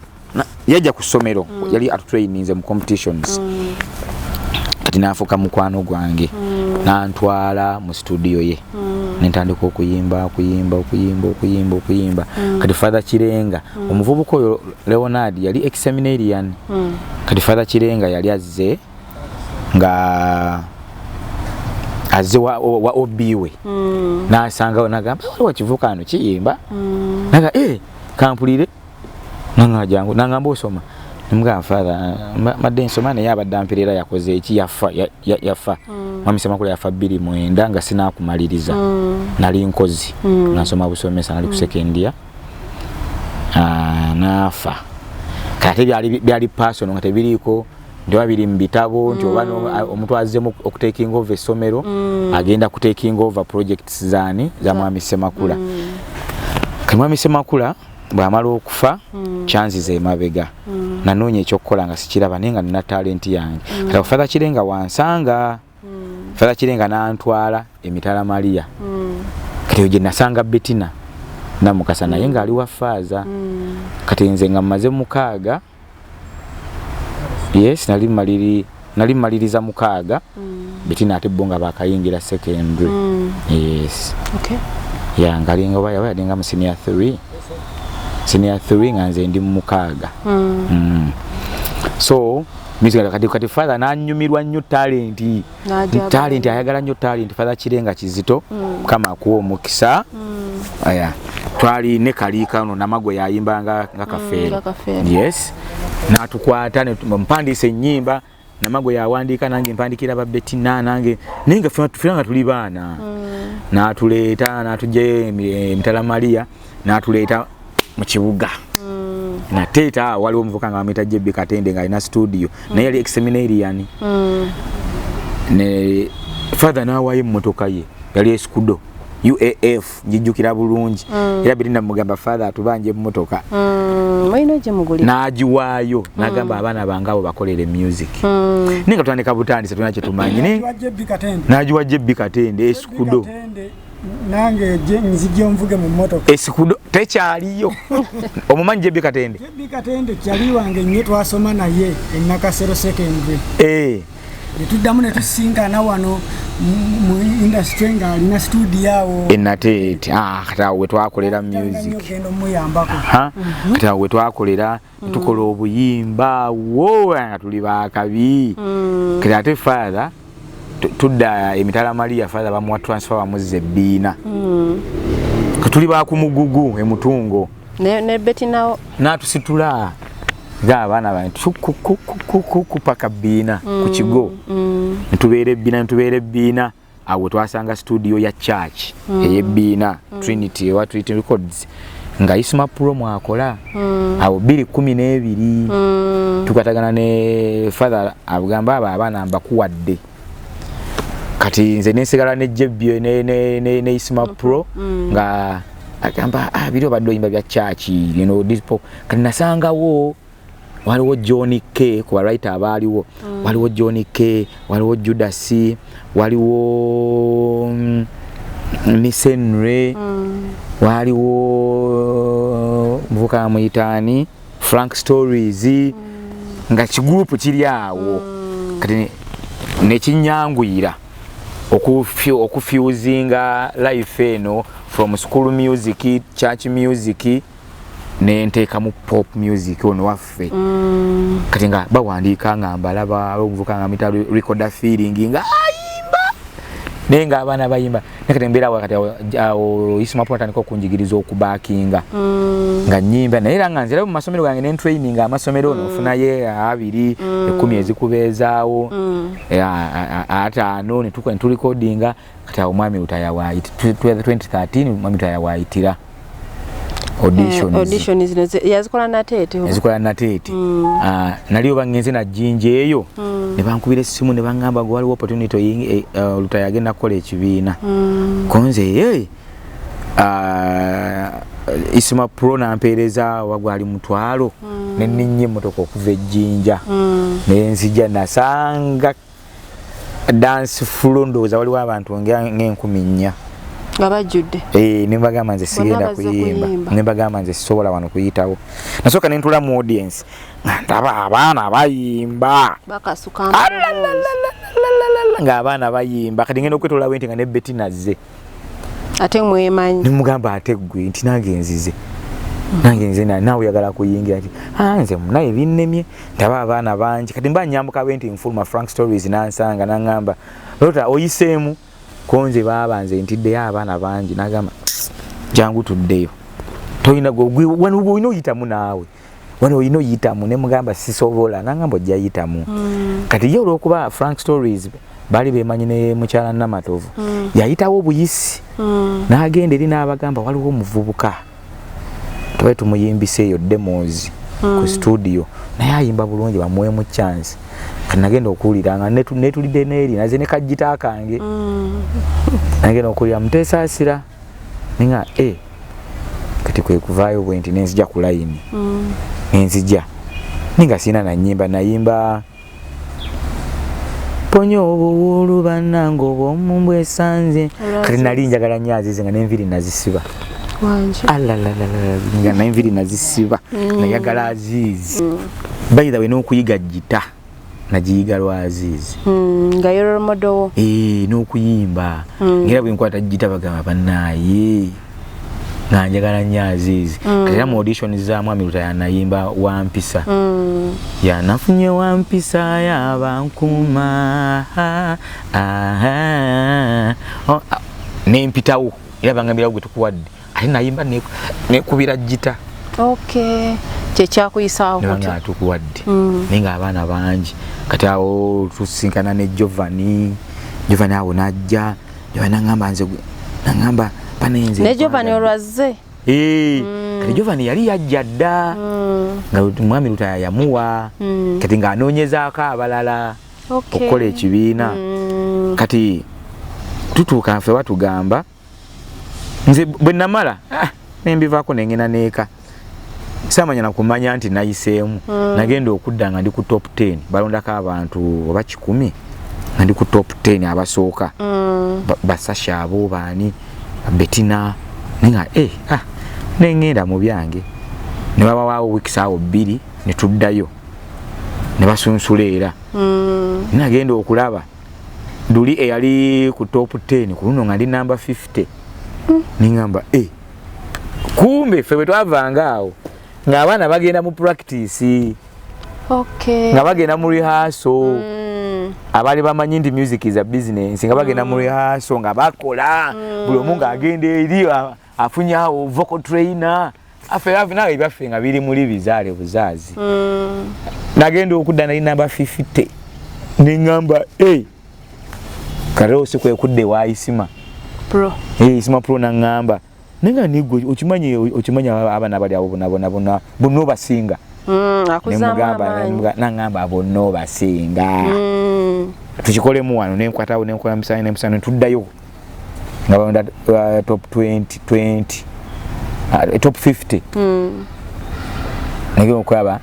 yajja ku ssomero, yali atutraininze mu competitions. Kati n'afuuka mukwano gwange, n'antwala mu studio ye, nentandika okuyimba, okuyimba, okuyimba, okuyimba, okuyimba. Kati Father Kirenga, omuvubuka oyo Leonard yali ex-seminarian. Kati Father Kirenga yali azze nga azze wa OB we, nasangawo, nagamba waliwo kivuka ano kiyimba, naga kampulire, nanga jangu, nangamba osoma? Nemugamba, father, madde nsoma, naye abadde amperera yakoze eki, yafa, yafa. Mwami Semakula yafa 2009 nga sinakumaliriza. Nali nkozi nga nsoma busomesa, nali ku second year. Ah, naafa. Kati byali personal, nga tebiriiko nti oba biri mu bitabo nti oba omuntu azzemu okutaking over essomero, agenda kutaking over projects zaani? Za mwami Semakula. Kati mwami Semakula bw'amala okufa, kyanziza emabega, nanoonya ekyokukola nga sikiraba, naye nga nina talent yange. Kati Father Kirenga wansanga, Father Kirenga n'antwala emitala Maria. Kati eyo gye nasanga Betina Namukasa, naye ng'ali wa faaza. Kati nze nga mmaze 6, yes, nali mmaliriza 6, Betina ate bo nga bakayingira secondary, yes. Ya, ngalinga oba yaba yalinga mu senior 3, senior 3, nga nze ndi mu 6. So music, kati father nanyumirwa nnyo talent. N'ajja. Talent, ayagala nnyo talent. Father Kirenga Kizito, Mukama akuwa omukisa. Aya, twali ne Kaliika ono Namagwe yayimbanga nga Kafeero. Nga Kafeero. Yes, natukwata mpandiisa ennyimba, Namagwe yawandiika, nange mpandikira ba Betina nange, naye nga ffena nga tuli baana. Natuleeta, natujja emitala Maria, natuleeta mu kibuga nateeta. Waliwo omuvuka nga bamuyita JB Katende, nga alina studio, naye yali ex-seminarian. Ne father n'awaayo emmotoka ye, yali Escudo UAF, njijjukira bulungi. Era Betina mugamba, father atubanja emmotoka. Mulina gye mugulira. N'agiwaayo, n'agamba abaana bange abo bakolere music. Naye nga tutandika butandise, tulina kyetumanyi. Wa JB Katende? N'agiwa JB Katende, Escudo. Katende, nange nzijja nvuge mu mmotoka. Escudo tekyaliyo. Omumanyi JB Katende? JB Katende kyali wange nnyo, twasoma naye e Nakasero Secondary. Netuddamu ne tusinkana wano mu industry ng'alina studio awo. Enateete. Ah, kati awo wetwakolera music. Ogenda omuyambako. Ha? Kati awo wetwakolera, tukola obuyimba wo nga tuli bakabi. Kati ate father tudda emitala Maria, father bamuwa transfer, bamuzza ebbiina. Tuli bakumugugu emutungo. Ne Betinawo. N'atusitula ng'abaana bange tukukukukuku paka bbiina ku kigo, netubeera ebbiina, netubeera ebbiina. Awo twasanga studio ya church ey'ebbiina, Trinity, ewa Trinity Records, nga Isma Pro mwakola. Awo 2012 tukwatagana ne father, agamba abo abaana mbakuwadde. Kati nze nensigala ne JB ne Isma Pro, nga agamba, ah, biri obadde oyimba bya church, you know, this pop. Kati nasangawo waliwo John K ku bawriter abaaliwo, waliwo John K, waliwo Judas, waliwo Nisenre. Waliwo muvuka amuyitaani Frank Stories, nga kigurupu kiri awo. Kati nekinyanguyira okufusinga life eno from school music, church music, nenteekamu pop music ono waffe. Kati nga bawandiika nga mbalaba, omuvuka nga muyita Recorder Feeling nga ayimba, naye nga abaana bayimba. Naye kati mbeera awo, kati awo Isma Pro atandika okunjigiriza okubackinga nga nyimba, naye era nga nzira mu masomero gange ne training amasomero, nofunayo 20, 10 ezikubeezaawo, 50, ne turecordinga. Kati awo mwami Lutaaya waayiti 2013, mwami Lutaaya waayitira auditions. Auditions zino yazikola Nateete oba? Ezikola Nateete. Ah, nali oba ngenze najjinja eyo, ne bankubira essimu ne baŋŋamba gwe waliwo opportunity Lutaaya agenda kukola ekibiina. Konze Isma Pro nampeereza oba gwali 500, ne nninnya emmotoka okuva ejjinja nenzija, nasanga dance floor, ndowooza waliwo abantu ng'enkumi 4 nga bajjudde. Eh, ne mbagamba nze sigenda Bonna bazze kuyimba. Kuyimba. Ne mbagamba nze sisobola wano kuyitawo. Nasooka ne ntula mu audience nga ndaba abaana bayimba. Bakasuka amaloboozi. Ng'abaana bayimba, kati ngenda okwetololawo nti nga ne Betty nazze. Ate mwemanyi. Nemugamba ate gwe nti nange nzize, nange nze naawe oyagala kuyingira nti, "Ah, nze naye binnemye, ndaba abaana bangi." Kati mba nyambuka bwe nti nfuluma, Frank Stories nansanga naŋŋamba, "Lota oyiseemu konze baaba nze ntiddeyo abaana bangi." Nagamba, "Jangu tuddeyo, tolina wano olina oyitamu, naawe wano olina oyitamu." Ne mugamba sisobola, nagamba ojja yitamu. Kati ye olwokuba Frank Stories baali bemanyi ne mukyala Namatovu, yayitawo obuyisi n'agenda eri n'abagamba waliwo omuvubuka tubale tumuyimbisa eyo demos ku studio, naye ayimba bulungi, bamuwemu chance. Kati nagenda okuwulira nga netulidde neeri naze ne kajjita kange, nagenda okuwulira Muteesaasira ninga e kati kwe kuvaayo bwe nti nenzija ku layini, nenzija ninga sirina nanyimba, nayimba ponya obuwuulu bannange obwomu bwesanze. Kati nali njagala nnyo Azizi, nga n'enviiri nazisiba. Wangi. Alalalala, nga n'enviiri nazisiba, nayagala Azizi. By the way, n'okuyiga gita nagiyiga lwa Azizi. Nga ye role model wo. Eh, n'okuyimba ngera bwe nkwata gita bagamba bannaaye nga njagala nnyo Azizi. Kati era mu audition za mwami Lutaaya nayimba Wampisa, yanafunye wampisa yabankuma. Aha. Oh, ah, nempitawo era bangambirawo gwe tukuwadde, ate nayimba nekubira gita. Okay, kyekyakuyisaawo nebanga kutyo. Tukuwadde, naye nga abaana bangi. Kati awo tusinkana ne Jovani. Jovani awo najja, Jovani nangamba nze nangamba panenze. Ne Jovani olwazze. Eh, kati Jovani yali yajja dda nga mwami Lutaaya yamuwa, kati ng'anoonyezaako abalala okukola ekibiina. Kati tutuuka nfe batugamba nze bwe namala, ah, nembivaako nengenda neeka, saamanya nakumanya nti nayiseemu. Nagenda okudda nga ndi ku top 10, balondako abantu oba 100, nga ndi ku top 10 abasooka. Basasha abo baani, Betina, naye nga eh, ah, nengenda mu byange, ne babawaawo weeks awo 2 ne tuddayo ne basunsula era. Nagenda okulaba luli eyali ku top 10, ku luno nga ndi namba 50, neŋŋamba eh, kumbe ffe bwe twavanga awo ng'abaana bagenda mu practice, nga bagenda mu rehearsal. Abaali bamanyi nti music is a business, nga bagenda mu rehearsal, nga bakola, buli omu ng'agenda eri afunye awo vocal trainer. Affe nawe ebyaffe nga biri muli bizaale buzaazi. Nagenda okudda nali namba 50, neŋŋamba e kale si kwe kudda ewa Isima. Pro. Eh, Isima Pro naŋŋamba, naye nga nigwe okimanyi, okimanyi abaana bali awo bona bona bona bonna obasinga. Akuzaamu Nemugamba amaanyi. Naŋŋamba bonna obasinga, tukikolemu wano. Nenkwatawo nenkola musanyi nemusanyi, netuddayo nga balonda top 20 20, top 50. Nagenda okulaba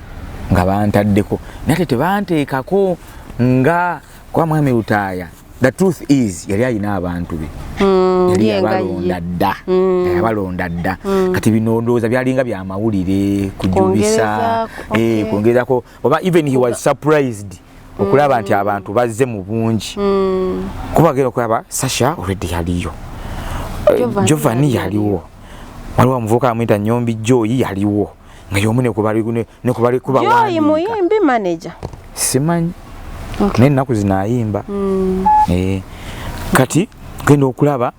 nga bantaddeko, naye ate tebanteekako nga kuba mwami Lutaaya, the truth is, yali alina abantu be. Yali yabalonda dda. Yabalonda dda. Kati bino ndowooza byalinga bya mawulire kujubisa, kwongerezako, oba even he was surprised okulaba nti abantu bazze mu bungi. Kuba genda okulaba Sasha already yaliyo, Giovanni yaliwo, waliwo omuvubuka amuyita Nyombi Joy yaliwo, nga y'omu ne kuba Joy muyimbi manager simanyi, naye ennaku zino ayimba. Kati genda okulaba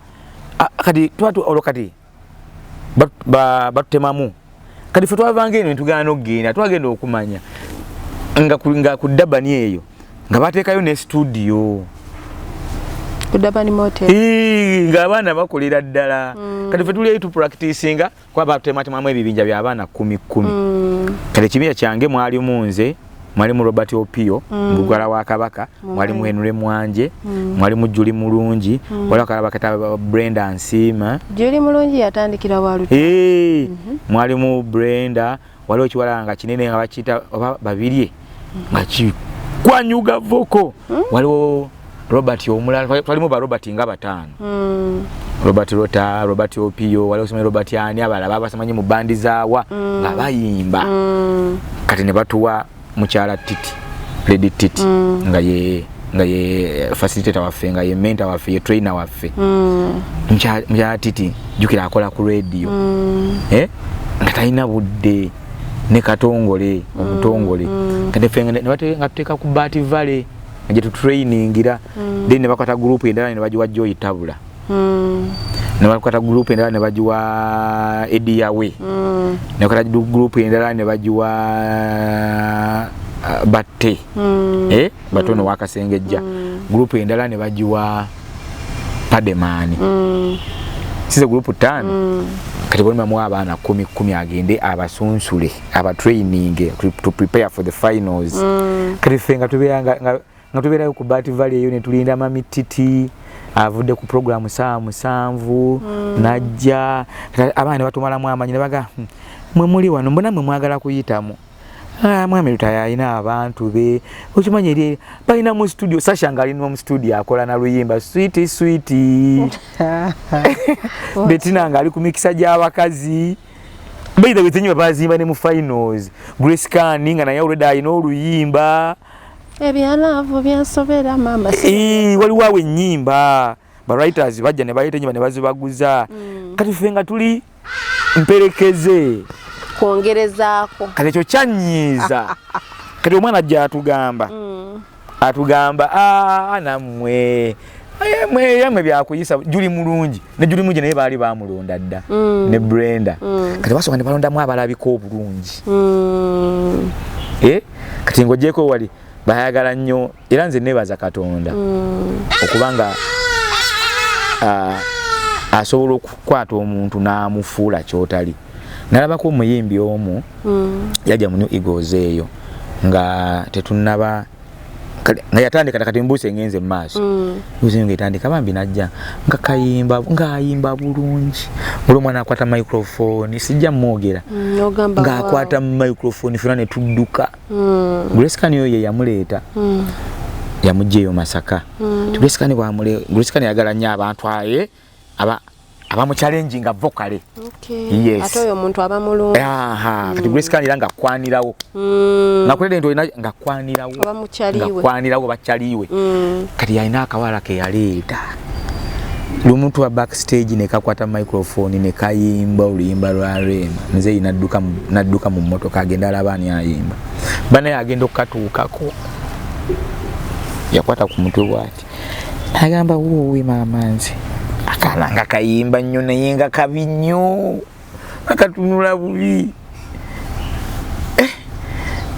kati olwo kati batutemamu. Kati ffe twavanga eno netugaana okugenda, twagenda okumanya nga ku Dabani eyo nga bateekayo ne studio. Ku Dabani Motel. Ng'abaana bakolera ddala. Kati ffe tuli eyo tupracticinga, kuba batematemamu ebibinja by'abaana kumi kumi. Kati ekibinja kyange mwalimu nze, mwalimu Robert Opio, Mbugala wa Kabaka, mwalimu Henry Mwanje, mwalimu Juli Mulungi, waliwo akalaba kata Brenda Nsiima. Juli Mulungi yatandikira wa Luta. Mwalimu Brenda, waliwo ekiwala nga kinene nga bakiyita oba Babirye, nga kikwanyuga vocal. Waliwo Robert omulala, twalimu ba Robert nga bataano. Robert Rota, Robert Opio, waliwo simanyi Robert ani, abalala babasamanyi mu bandi zaawa nga bayimba. Kati ne batuwa mukyala Titi, Lady Titi, nga ye facilitator waffe, nga ye mentor waffe, ye trainer waffe. Mukyala Titi jjukira akola ku radio, nga talina budde ne Katongole omutongole. Kati ffe nga tuteeka ku Bat Valley nga gye tutrainingira. Then ne bakwata group endala ne bagiwa Joy Tabula, ne bakwata group endala ne bagiwa Eddie Yawe, ne bakwata group endala ne bagiwa Batte, Batono wakasengejja, group endala ne bagiwa Pademani. Size group ttaano. Kati buli bamuwa abaana kumi kumi agende abasunsule, abatraining to prepare for the finals. Kati ffe nga tubeera nga tubeerayo ku Bat Valley eyo ne tulinda Mami Titi avudde ku program 7:00 najja. Kati abaana ne batumalamu amanyi ne baga, "Mwe muli wano mbona mwe mwagala kuyitamu. Mwami Lutaya alina abantu be, okimanyi eri balina mu studio." Sasha nga alina mu studio akola na luyimba "Sweet Sweet", Betina nga ali ku mikisa gy'abakazi. By the way, tenyi bazimba ne mu finals. Grace Khan nga naye already alina oluyimba. Ebya love byansobera mama. Waliwo awo ennyimba ba writers bajja ne baleeta ennyimba ne bazibaguza. Kati ffe nga tuli mperekeze. Kwongerezaako. Kati ekyo kyanyiiza. Kati omwana ajja atugamba, atugamba, "Ah, nammwe mwe yammwe byakuyisa." Juli Mulungi ne Juli Mulungi naye baali bamulonda dda, ne Brenda. Kati basooka ne balondamu abalabika obulungi. Kati ng'ogyeko wali bayagala nnyo, era nze neebaza Katonda okubanga asobola okukwata omuntu n'amufuula kyotali. Nalabako omuyimbi omu yajja mu New Eagles eyo nga tetunnaba, nga yatandika kati mbuuse ngenze mu maaso. Mbuuse nga etandika, bambi najja nga kayimba, ng'ayimba bulungi. Buli omwana akwata microphone, sijja mwogera, Ogamba ng'akwata microphone fena ne tudduka. Grace Khan oyo ye yamuleeta, yamuggya eyo Masaka. Ti Grace Khan bwamule, Grace Khan yagala nnyo abantu aye aba abamuchallenginga vocally. Yes. Ate oyo omuntu aba mulungi. Aha, kati Grace Khan era ng'akwanirawo, nga nti olina ng'akwanirawo. Oba mukyaliwe. Ng'akwanirawo bakyaliwe. Kati yalina akawala ke yaleeta lumu tuba backstage ne kakwata microphone ne kayimba oluyimba lwa Rema. Muzeeyi nadduka mu mmotoka agenda alaba ani ayimba. Banaye agenda okukatuukako yakwata ku mutwe bwati agamba, "Wuuwi maama nze, akaana nga kayimba nnyo naye nga kabi nnyo, akatunula bubi."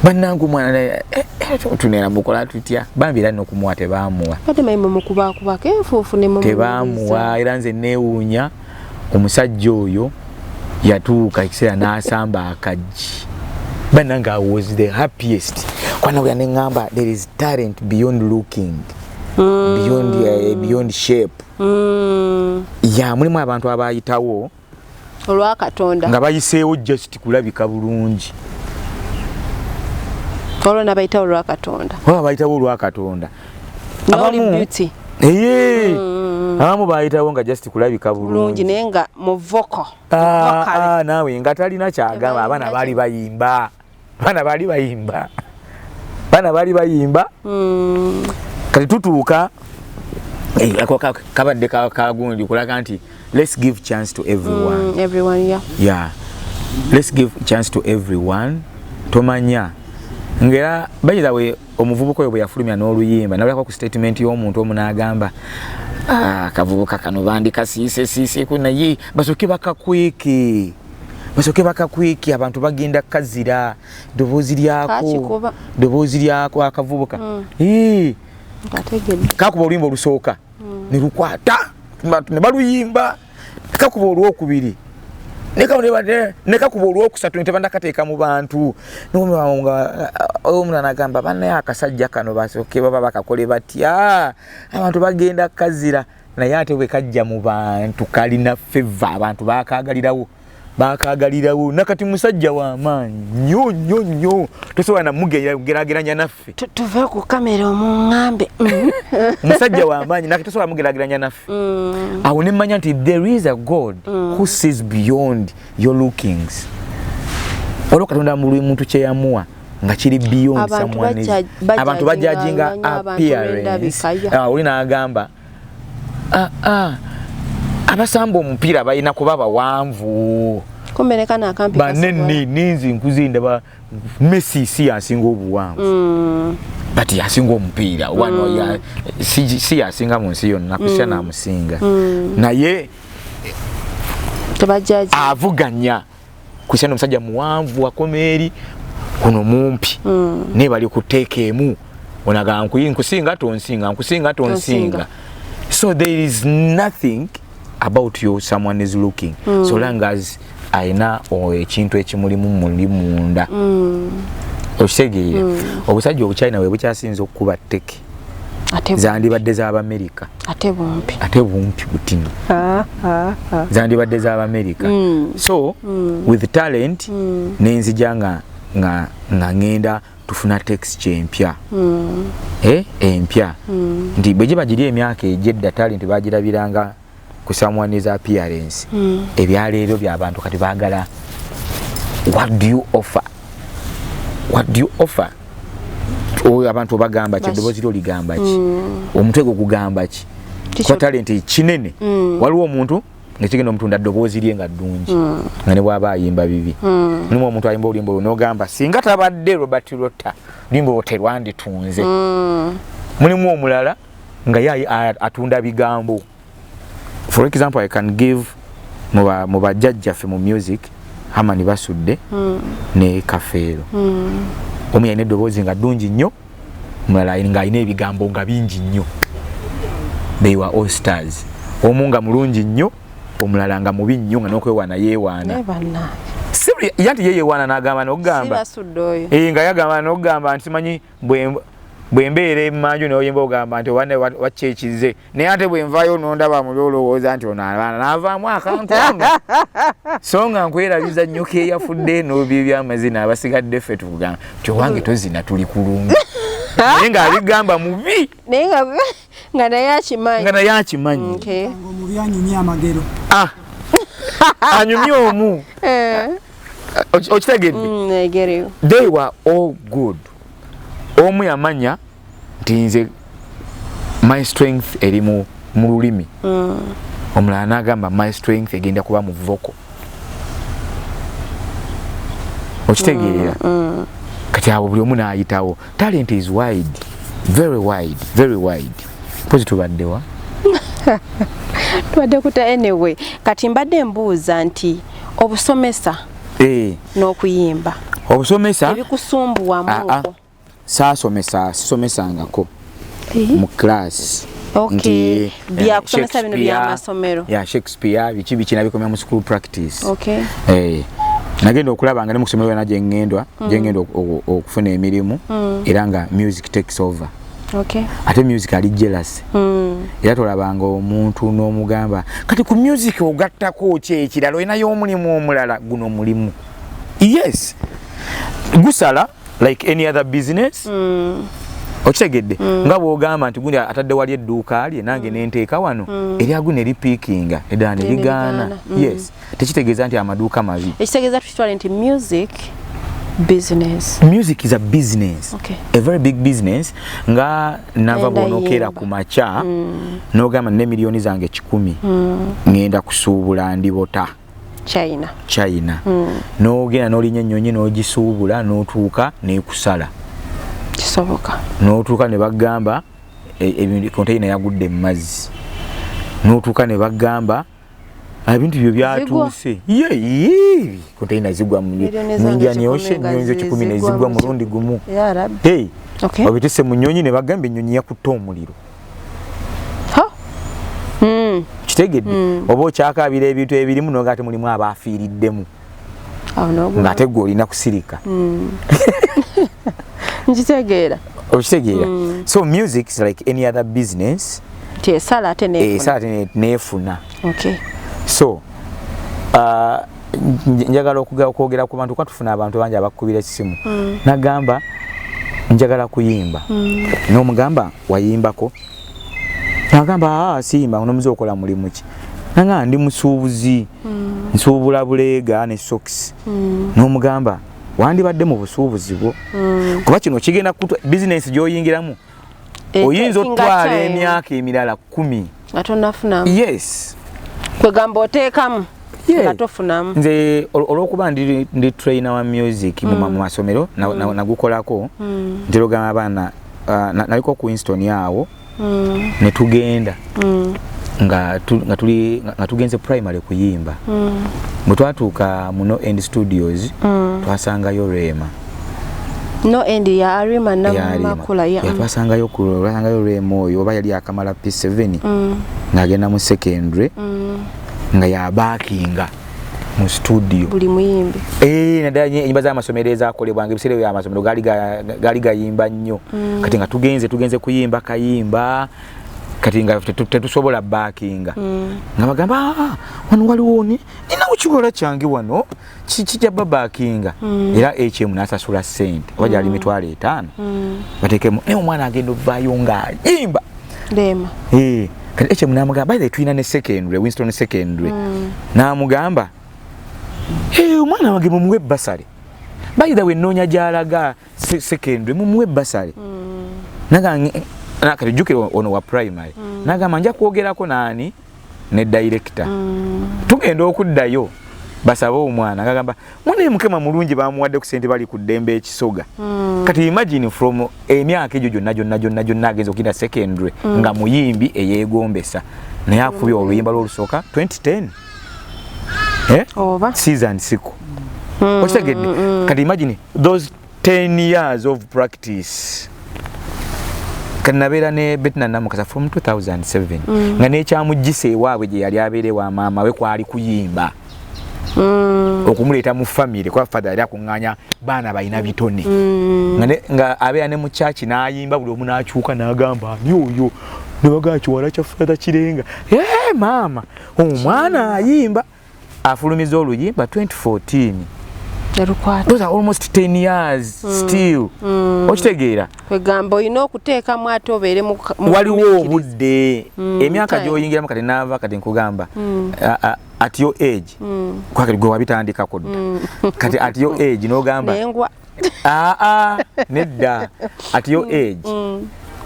Bannange omwana naye, tunera mukola tutya? Bambi era n'okumuwa tebaamuwa. Badde manyi mumukubakubako enfuufu ne mumuwuliriza. Tebaamuwa. Era nze neewuunya omusajja oyo yatuuka ekiseera n'asamba akaggi. Bannange, I was the happiest kwanawulira neŋŋamba there is talent beyond looking, beyond shape. Ya mulimu abantu abayitawo olwa Katonda nga bayiseewo just kulabika bulungi. Olwo nabayitawo olwa Katonda. Oba bayitawo olwa Katonda. Nga oli Abamu beauty. Abamu bayitawo nga just kulabika bulungi naye nga mu vocal. Naawe nga talina kyagamba. Abaana baali bayimba, abaana baali bayimba, abaana baali bayimba. Kati tutuuka kabadde kagundi kulaga nti let's give chance to everyone. Everyone, yeah. Yeah. Let's give chance to everyone. Tomanya ngera by the way omuvubuka oyo bwe yafulumya n'oluyimba nalabako ku statement y'omuntu omu n'agamba, "Akavubuka kano bandikasiise siise naye basooke bakakweke, basooke bakakweke, abantu bagenda kazira ddoboozi lyako, ddoboozi lyako akavubuka." Kakuba oluyimba olusooka ne lukwata ne baluyimba, kakuba olwokubiri ne kakuba olwokusatu ne tebandakateeka mu bantu. Omulala n'agamba, "Bannaye akasajja kano basooke baba bakakole batya, abantu bagenda kazira." Naye ate bwe kajja mu bantu kalina favor, abantu bakagalirawo, bakagalirawo. Nakati musajja w'amaanyi nnyo nnyo nnyo, tosobola namugeraageranya naffe. Tuve ku kamera omuŋŋambe. Musajja w'amaanyi, nakati tosobola mugeraageranya naffe. Awo ne mmanya nti there is a God who sees beyond your lookings. Olwo Katonda buli muntu kye yamuwa nga kiri beyond someone. Abantu bajudginga appearance. Oli n'agamba, abasamba omupiira balina kuba bawanvu. Banene. Ninzi nkuzi ndaba Messi si yasinga obuwanvu, but yasinga omupiira wano, si yasinga mu nsi yonna, Cristiano amusinga, naye avuganya Cristiano. Omusajja muwanvu akoma eri, kuno mumpi, naye bali kuteeka emu, onaga nkusinga tonsinga, nkusinga tonsinga. So there is nothing about you someone is looking, so long as ayina ekintu ekimulimu muli munda. Okitegeera? Obusajja obuchina bwe bukyasinza okukuba tteke, zandibadde z'Abamerika. Ate bumpi. Ate bumpi butini, zandibadde z'Abamerika. So with talent nenzija nga ngenda tufuna texture empya, empya, nti bwe giba giri emyaka egyedda talent bagirabiranga ku someone's appearance. Ebyaleero by'abantu kati baagala what do you offer, what do you offer. Oyo abantu obagamba ki? Eddoboozi lyo ligamba ki? Omutwe gwo gugamba ki? Kuba talent kinene. Waliwo omuntu nekigenda omutunda ddoboozi lye nga ddungi, nga ne bw'aba ayimba bibi. Mulimu omuntu ayimba oluyimba olwo n'ogamba singa tabadde Robert Rota, oluyimba olwo terwanditunze. Mulimu omulala nga ye atunda bigambo. For example, I can give mu bajjajjaffe mu music, Hamani Basudde ne Kafeero. Omu yalina eddoboozi nga ddungi nnyo, omulala ng'alina ebigambo nga bingi nnyo. They were all stars. Omu nga mulungi nnyo, omulala nga mubi nnyo, nga n'okwewaana yeewaana. Yanti ye yeewaana n'agamba n'okugamba nga yagamba n'okugamba nti simanyi bwe mbeera emmanju n'oyimba ogamba nti oba wakyekize, naye ate bwe nvaayo nondaba muli olowooza nti ono abaana n'avaamu akantu nga so nga nkwerabiza nnyoko eyafudde n'obyo ebyamazina. Abasigadde ffe tukugamba nti owange tozina, tuli kulungi, naye ng'abigamba mubi. Naye nga naye akimanyi. Nga naye akimanyi. Omubi anyumya amagero. Anyumya omu. Okitegedde? They were all good. Omu yamanya nti nze my strength eri mu lulimi, omulala n'agamba my strength egenda kuba mu vocal. Okitegeera? Kati abo buli omu n'ayitawo. Talent is wide, very wide, very wide. Mpozi tubaddewa? Tubadde kuta. Anyway, kati mbadde mbuuza nti obusomesa n'okuyimba. Obusomesa ebikusumbuwamuko? Saasomesa, sisomesangako mu class. Okay. Byakusomesa bino byamasomero. Ya Shakespeare biki biki nabikomya mu school practice. Nagenda okulaba nga ne mu kusomero yona gye ŋŋenda okufuna emirimu, era nga music takes over. Ate music ali jealous. Era tolabanga omuntu n'omugamba kati ku music ogattako ki ekirala, olinayo omulimu omulala? Guno mulimu, yes, gusala like any other business. Okitegedde? Nga bw'ogamba nti gundi atadde wali edduuka lye, nange nenteeka wano, eryagu ne lipiikinga, eddala ne ligaana. Yes, tekitegeeza nti amaduuka mabi. Ekitegeeza tukitwale nti music business. Music is a business, a very big business. Nga nava bw'onokeera ku makya n'ogamba ne miliyoni zange 100 ngenda kusuubula ndibota China, n'ogenda n'olinya ennyonyi n'ogisuubula n'otuuka n'ekusala. Kisoboka. N'otuuka ne bagamba container yagudde mu mazzi, n'otuuka ne bagamba ebintu byo byatuuse. Ye container zigwa mu Indian Ocean, nyonyi 10 ne zigwa mulundi gumu. Ya Rabbi. Hey, obituse mu nyonyi ne bagamba ennyonyi yakutta omuliro. Kitegedde? Oba okyakaabira ebintu ebirimu n'oga ate mulimu abaafiiriddemu, ng'ate gwe olina kusirika. Nkitegeera. Okitegeera? So music is like any other business. Nti esala ate neefuna. Esala ate neefuna. So njagala okwogera ku bantu, kuba tufuna abantu bangi abakubira essimu, nagamba njagala kuyimba, n'omugamba wayimbako, nagamba siyimba. N'omuze okola mulimu ki? Nanga ndi musuubuzi, nsuubula buleega ne socks. N'omugamba wandibadde mu busuubuzi bwo, kuba kino kigenda bizinensi gy'oyingiramu oyinza otwala emyaka emirala 10 nga tonafunamu. Yes, kwegamba oteekamu nga tofunamu. Nze olw'okuba ndi trainer wa music mu masomero, nagukolako, ntera ogamba abaana, naliko ku Winston awo, ne tugenda nga tugenze primary kuyimba. Bwe twatuuka mu No End Studios, twasangayo Rema. No End ya Arima Namakula. Twasangayo Rema oyo, oba yali akamala P7 ng'agenda mu secondary, nga yabakinga mu studio buli muyimbi. Naddala ennyimba z'amasomero ezakolebwanga ebiseera ebyo, amasomero gaali gayimba nnyo. Kati nga tugenze kuyimba kayimba, kati nga tetusobola backinga, nga bagamba wano waliwo ninawo kiwola kyange wano kijja babackinga. Era HM n'asasula ssente oba gyali 500,000 bateekemu, naye omwana agenda ovaayo ng'ayimba Rema. Kati HM n'amugamba, by the way tulina ne secondary, Winston secondary, n'amugamba omwana wange mumuwe bursary, by the way nnoonya gy'alaga secondary, mumuwe bursary. Kati jjukira ono wa primary, nagamba nja kwogerako naani ne director. Tugenda okuddayo basabe omwana, ngagamba mwana mukema mulungi bamuwadde ku ssente, bali ku ddembe ekisoga. Kati imagine from emyaka egyo gyonna gyonna gyonna gyonna agenza okugenda secondary nga muyimbi eyeegombesa, naye akubye oluyimba lw'olusooka 2010 Oba season siko. Okitegedde? Kati imagine those 10 years of practice. Kati nabeera ne Bettina Namukasa from 2007, nga n'ekyamugisa ewaabwe gye yali abeera ewa maama we kwali kuyimba, okumuleeta mu famire, kuba father yali akuŋŋaanya baana balina bitone, nga abeera ne mu church n'ayimba, buli omu n'akyuka n'agamba ani oyo, ne bagamba kiwala kya Father Kirenga. Maama omwana ayimba, afulumiza oluyimba 2014. Those are almost 10 years still. Okitegeera? Kwegamba olina okuteekamu ate obeere waliwo obudde, emyaka gy'oyingiramu. Kati naava kati nkugamba at your age, kwakati gwe wabitandikako dda, kati at your age n'ogamba nedda, at your age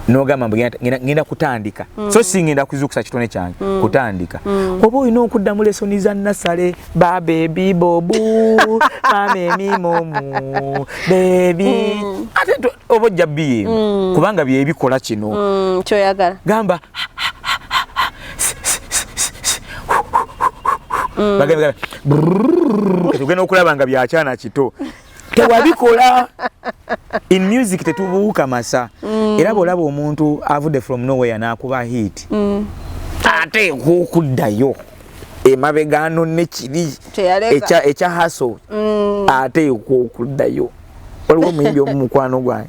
n'ogamba mbu ngenda kutandika, so si ngenda kuzuukusa kitone kyange, kutandika. Oba olina okuddamu lesoni za nasale, ba bebi bobu mama emimomu bebi, ate oba ojja biyimba kubanga byebikola kino kyoyagala. Gamba ogenda okulaba nga byakyana kito, tewabikola. In music tetubuuka masa. Era bw'olaba omuntu avudde from nowhere n'akuba hit, ateekwa okuddayo emabega anonne kiri ekya hustle, ateekwa okuddayo. Waliwo omuyimbi omu mukwano gwange,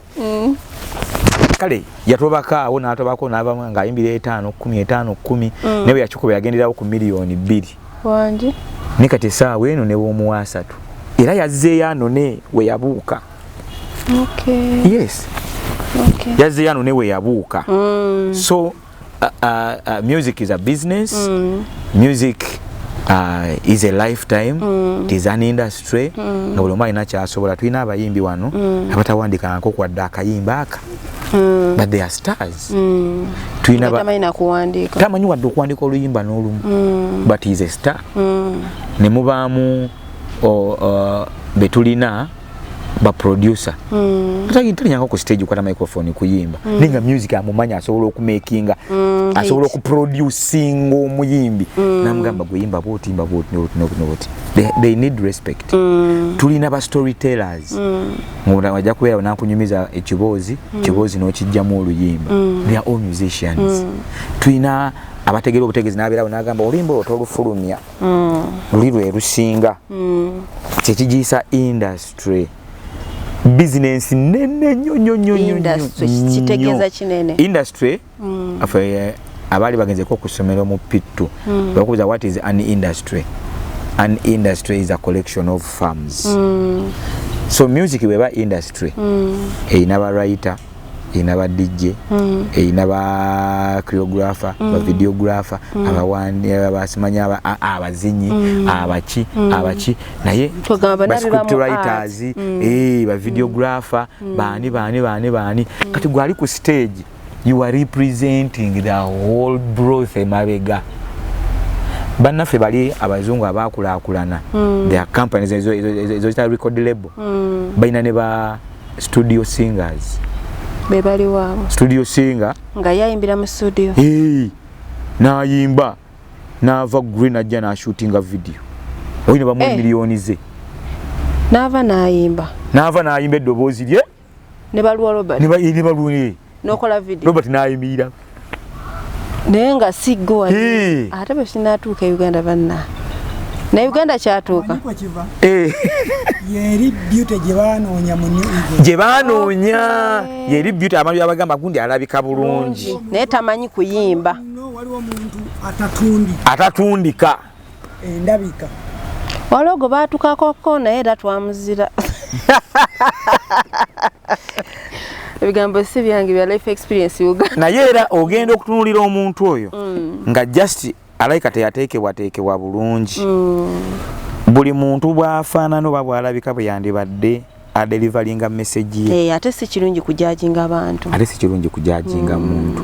kale yatobako awo n'atobako n'abamu ng'ayimbira 5 10 5 10, naye bwe yakikuba yagenderawo ku 2 million. Wangi. Naye kati essaawa eno ne bw'omuwa 3, era yazzeeyo anone we yabuuka. Yes. Yazze yano newe yabuuka. So music is a business. Music is a lifetime. It is an industry. Nga buli omu alina kyasobola. Tulina abayimbi wano abatawandikangako kwadde akayimba aka, but they are stars. Tulina Tamanyi nakuwandiika. Tamanyi wadde okuwandika oluyimba n'olumu, but is a star. Ne mubaamu betulina ba producer talinyanga ku stage kwata microphone kuyimba, naye nga music amumanya, asobola okumakinga, asobola Hit. okuproducinga omuyimbi namugamba, "Gweyimba bwoti, yimba bwoti nobwoti nobwoti nobwoti." They need respect. Tulina ba storytellers nga wajja kubeera nakunyumiza ekiboozi, kiboozi n'okijjamu oluyimba. They are all musicians. Tulina abategera obutegezi n'abeerawo n'agamba, "Oluyimba olwo tolufulumya, luli lwe lusinga." Kyekigiyisa industry, business nene nnyo nnyo nnyo nnyo. Industry nnyo. kitegeeza kinene. Industry afe abaali bagenzeko ku ssomero mu P2 bakubuza, "What is an industry?" An industry is a collection of firms. So music bweba industry, erina ba writer, erina ba DJ, erina ba choreographer, ba videographer, abawandi, abasimanya, abazinyi, abaki abaki, naye Twegamba ba bonna biba script mu writers, ba videographer, baani baani baani baani. Kati gwali ku stage, you are representing the whole broth emabega. Bannaffe bali abazungu abakulaakulana, their companies ezo zita record label, balina ne ba studio singers. Be baliwo abo. Studio singer. Nga yayimbira mu studio. Hey, n'ayimba n'ava green, ajja n'ashootinga video, oyo ne bamuwa miliyoni ze. N'ava n'ayimba. N'ava n'ayimba eddoboozi lye. Ne baluwa Robert. Ne baluwa. N'okola video. Robert n'ayimirira. Naye nga si gwe. Hey. Ate bwe kinatuuka e Uganda, banna, naye Uganda kyatuuka. Manyi kwe kiva? Eh, yeri beauty gye banoonya mu New Eagle. Gye banoonya yeri beauty. Abantu abagamba gundi alabika bulungi, naye tamanyi kuyimba. No, waliwo omuntu atatundi atatundika. Endabika. Waliwo gwe baatukakoko, naye era twamuzira. Ebigambo si byange, bya Life Experience Uganda. Naye era ogenda okutunulira omuntu oyo nga just alayika teyateekebwateekebwa bulungi. Buli muntu bw'afaanana oba bw'alabika bwe yandibadde adeliveringa message ye. Eh, ate si kirungi kujudginga abantu. Ate si kirungi kujudginga muntu.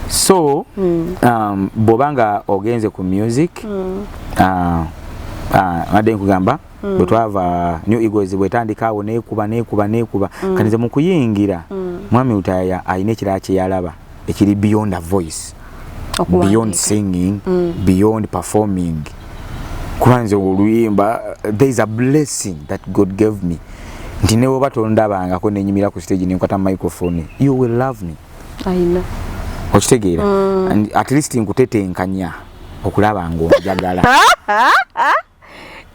So bw'oba nga ogenze ku music, adde nkugamba, bwe twava New Eagles, bwetandika awo nekuba nekuba nekuba. Kati nze mu kuyingira, mwami Lutaaya alina ekirala kye yalaba ekiri beyond a voice, beyond singing, beyond performing, kuba nze oluyimba, there is a blessing that God gave me nti ne bwoba tondabangako nenyimira ku stage nenkwata microphone, you will love me. Ayina. Okitegeera? And at least nkutetenkanya okulaba ng'onjagala.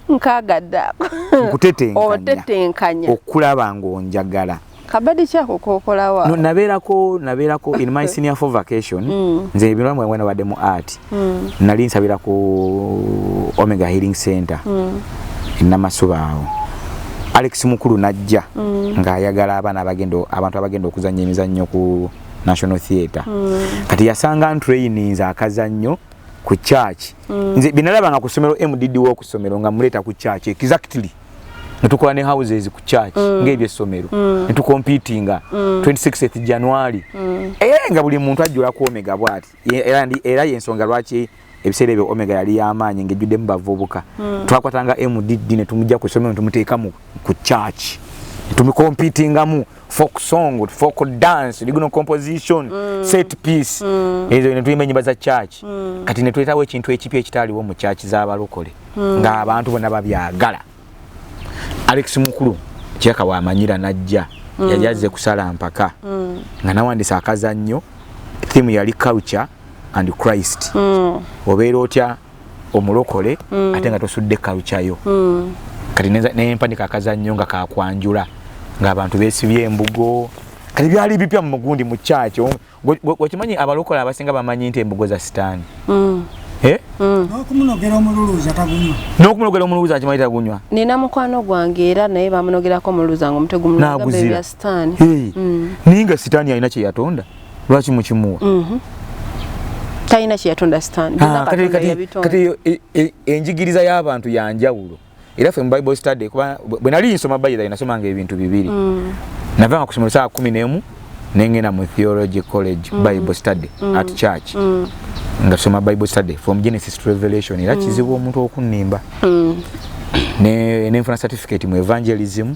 Nkaagadde ako. Nkutetenkanya. Otetenkanya. Okulaba ng'onjagala. Kabadi kyako kokolawa. No, nabeerako in my senior four vacation. Nze ebiramu bwange nabadde mu art. Nali nsabira ku Omega Healing Center e Namasuba awo. Alex Mukulu najja ng'ayagala abaana abagenda, abantu abagenda okuzannya emizannyo ku National Theatre. Kati yasanga ntraininze akazannyo ku church. Nze binalabanga ku ssomero, MDD w'oku ssomero, nga muleeta ku church exactly, netukola ne houses ku church ng'ebyessomero, netucompetinga 26th January, nga buli muntu ajjula ku Omega bwati. Era yensonga lwaki ebiseera ebyo Omega yali y'amaanyi ng'ejjuddemu bavubuka. Twakwatanga MDD ne tumujja ku ssomero ne tumuteeka ku church, tumucompetingamu folk song, folk dance, original composition, set piece ezo, ne tuyimba ennyimba za church. Kati ne tuleetawo ekintu ekipya ekitaaliwo mu church z'abalokole, ng'abantu bonna babyagala. Alex Mukulu kiraka wamanyira najja, yali azze kusala mpaka nga nawandisa akazannyo. Theme yali culture and Christ. Obeera otya omulokole ate nga tosudde culture yo? Kati nempandika akazannyo nga kakwanjula, ng'abantu beesibye embugo. Kati byali bipya mu mugundi mu church. Okimanyi abalokole abasinga bamanyi nti embugo za sitaani. N'okumunogera omululuuza tagunywa. N'okumunogera omululuuza kimanyi tagunywa. Nina mukwano gwange era naye bamunogerako omululuuza ng'omutwe gumulugamba ebya sitaani. Naye nga sitaani alina kye yatonda, lwaki mukimuwa? Talina kye yatonda sitaani. Kati enjigiriza y'abantu ya njawulo. Era ffe mu Bible study, kuba bwe nali nsoma Bible nasomanga ebintu bibiri. Navanga ku ssomero ssaawa 11 nengenda mu Theology College Bible study at church. Nga tusoma Bible study from Genesis to Revelation. Era kizibu omuntu okunnimba. Nenfuna certificate mu evangelism,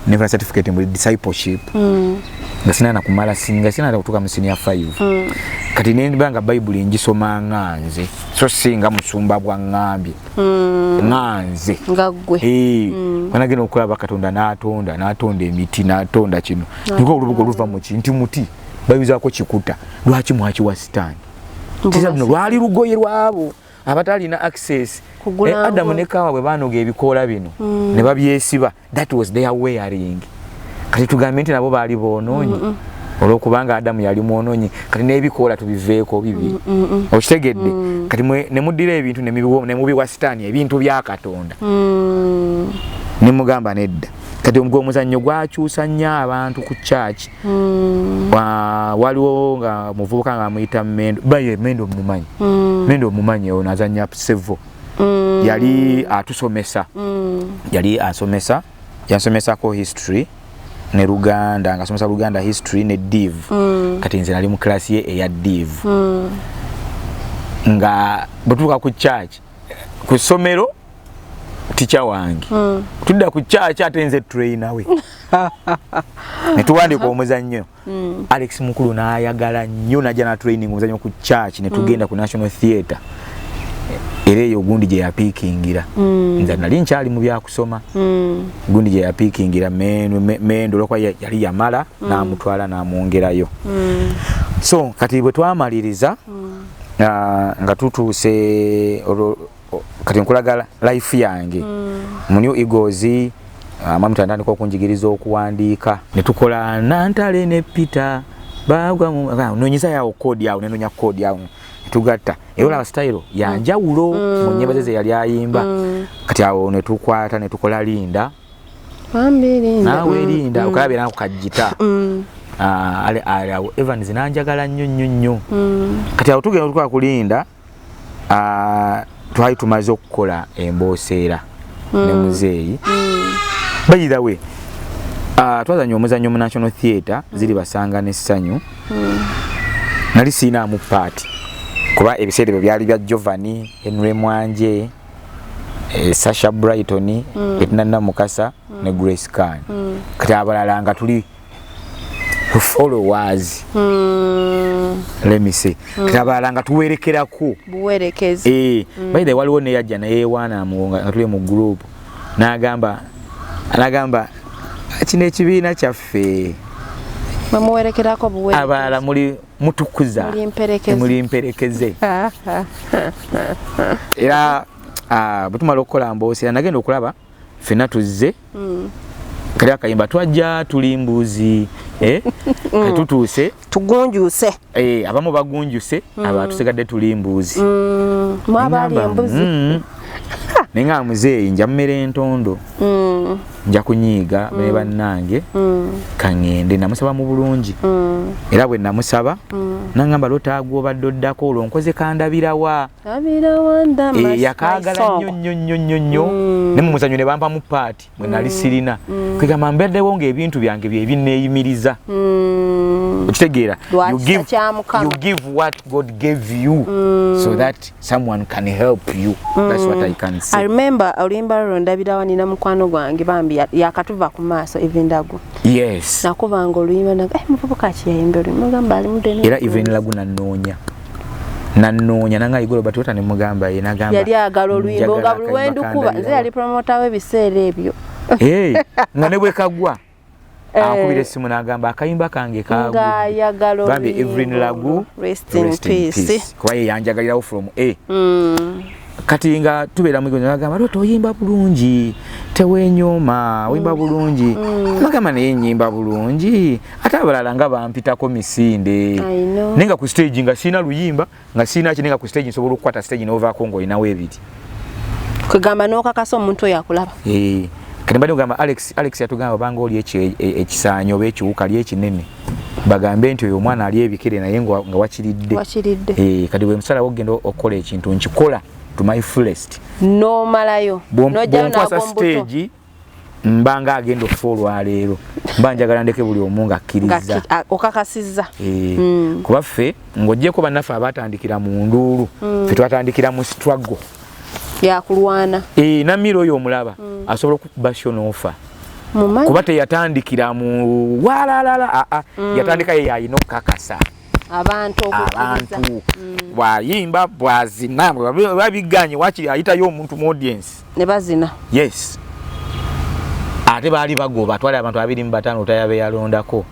nenfuna certificate mu discipleship. Nga sinana kumala nga sinana kutuuka mu senior 5. Kati nendiba nga Bible ngisoma nga nze, so singa musumba bwaŋŋambye. Nga nze. Nga ggwe. Wanagenda okulaba Katonda n'atonda, n'atonda emiti, n'atonda kino. Niko olubugo luva mu ki, nti muti bayuzaako kikuta. Lwaki mwakiwa sitaani? Tisa bino lwali lugoye lwabo abatalina access. Adamu ne Kawa bwe baanoga ebikoola bino ne babyesiba, that was their wearing. Kati tugambe nti nabo baali boonoonyi olwokubanga Adamu yali mwonoonyi, kati n'ebikoola tubiveeko bibi. Okitegedde? Kati ne muddira ebintu ne mubiwa sitaani, ebintu bya Katonda. Ne mugamba nedda. Kati ogwo omuzannyo gwakyusa nnyo abantu ku church. Waliwo nga muvubuka nga amuyita Mendo. Baye Mendo mumanyi. Mendo mumanyi ono azannya Sevo. Yali atusomesa. Yali asomesa. Yansomesako history ne Luganda, ngasomesa Luganda history ne Div. Kati nze nali mu class ye eya Div. Nga bwe ku church, ku ssomero teacher wange. Tudda ku church ate nze trainer we. Ne tuwandiika omuzannyo. Alex Mukulu n'ayagala nnyo n'ajja na training omuzannyo ku church, ne tugenda ku National Theatre. Era eyo gundi gye yapiikingira. Nze nali nkyali mu byakusoma. Gundi gye yapiikingira Mendo olwokuba yali yamala n'amutwala n'amwongerayo. So kati bwe twamaliriza nga tutuuse kati nkulaga life yange mu New Eagles, mwami tandika okunjigiriza okuwandiika ne tukola Nantale ne Peter bagwa noonyeza yawo kodi awo, nenonya kodi awo netugatta. Era olaba style ya njawulo mu nnyimba ze ze yali ayimba. Kati awo ne tukwata ne tukola Linda. Naawe Linda okalabira ku kagita. Awo Evans nanjagala nnyo nnyo nnyo. Kati awo tugenda tukola ku Linda, twali tumaze okukola embooseera ne muzeeyi. By the way, twazannya omuzannyo mu National Theatre, ziri basanga n'essanyu. Nali siinaamu part kuba ebiseera ebyo byali bya Giovanni, Henry Mwanje, Sasha Brighton, Edna Namukasa ne Grace Khan. Kati abalala nga tuli followers. Let me say. Kati abalala nga tuwerekerako. Buwerekezi. By the way, waliwo neyajja nayewaana nga tuli mu group. N'agamba kino ekibiina kyaffe. Bamuwerekerako buwerekezi. Abalala muli mutukuza. Muli mperekeze. Muli mperekeze. Era bwe tumala okukola mboosi, nagenda okulaba ffenna tuzze. Kali akayimba twajja tuli mbuzi, kati tutuuse. Tugunjuse. Abamu bagunjuse, abalala tusigadde tuli mbuzi. Mwabaali embuzi. Naye nga muzeeyi nja mmera entondo. Nja kunyiiga ne bannange. Kaŋŋende namusaba mu bulungi. Era bwe namusaba, n'aŋŋamba lw'otaagwa obadde oddako olwo nkoze kandabirawa. Yakaagala nnyo nnyo nnyo nnyo nnyo. Ne mu muzannyo ne bampamu part mwe nali sirina. Kwegamba mbaddewo ng'ebintu byange bye binneeyimiriza. Okitegeera? You give what God gave you so that someone can help you. That's what I can say. I remember oluyimba lwo ndabirawa nina mukwano gwange bambi yakatuva ku maaso Evelyn Lagu. Yes. Nakubanga oluyimba naga muvubuka ki yayimba oluyimba ngamba ali mudde. Era Evelyn Lagu nanoonya. Nanoonya nanga igolo batuta ne mugamba ye nagamba. Yali agala oluyimba nga buli wendukuba nze yali promoter w'ebiseera ebyo. Nga ne bwe kagwa. Akubira essimu n'agamba akayimba kange kagwa. Bambi Evelyn Lagu, rest in peace. Kuba ye yanjagalirawo from A. Kati nga tubeera mu gamba lwoti oyimba bulungi, teweenyooma, oyimba bulungi. Bagamba naye nnyimba bulungi, ate abalala nga bampitako misinde. I know. Naye nga ku stage nga sirina luyimba, nga sirina ki, naye nga ku stage nsobola okukwata stage n'ovaako ng'olinawo ebiri. Kwegamba n'okakasa omuntu oyo akulaba. Eh, kati mbadde ngamba Alex yatugamba obanga oli ekisaanyi oba ekiwuka ali ekinene, bagambe nti oyo omwana ali ebikere naye nga wakiridde. Wakiridde. Eh, kati bwe musalawo okugenda okukola ekintu nkikola to my fullest. N'omalayo. N'ojjayo Bw'onkwasa n'ag'ombuto. stage mba nga agenda okufa olwaleero, mba njagala ndeke buli omu ng'akkiriza. Okakasizza. Eh, kuba ffe ng'oggyeko bannaffe abaatandikira mu nduulu, ffe twatandikira mu struggle. Yakulwana. Eh, Namiro oyo omulaba asobola okukuba show n'ofa. Mumanyi. Kuba teyatandikira mu walalala, aa, yatandika ye yalina okukakasa abantu okukkiriza. Abantu bw'ayimba, bw'azina, babiganye wakiri ayitayo omuntu mu audience ne bazina. Yes, ate baali bagoba twali abantu 25 otaya be yalondako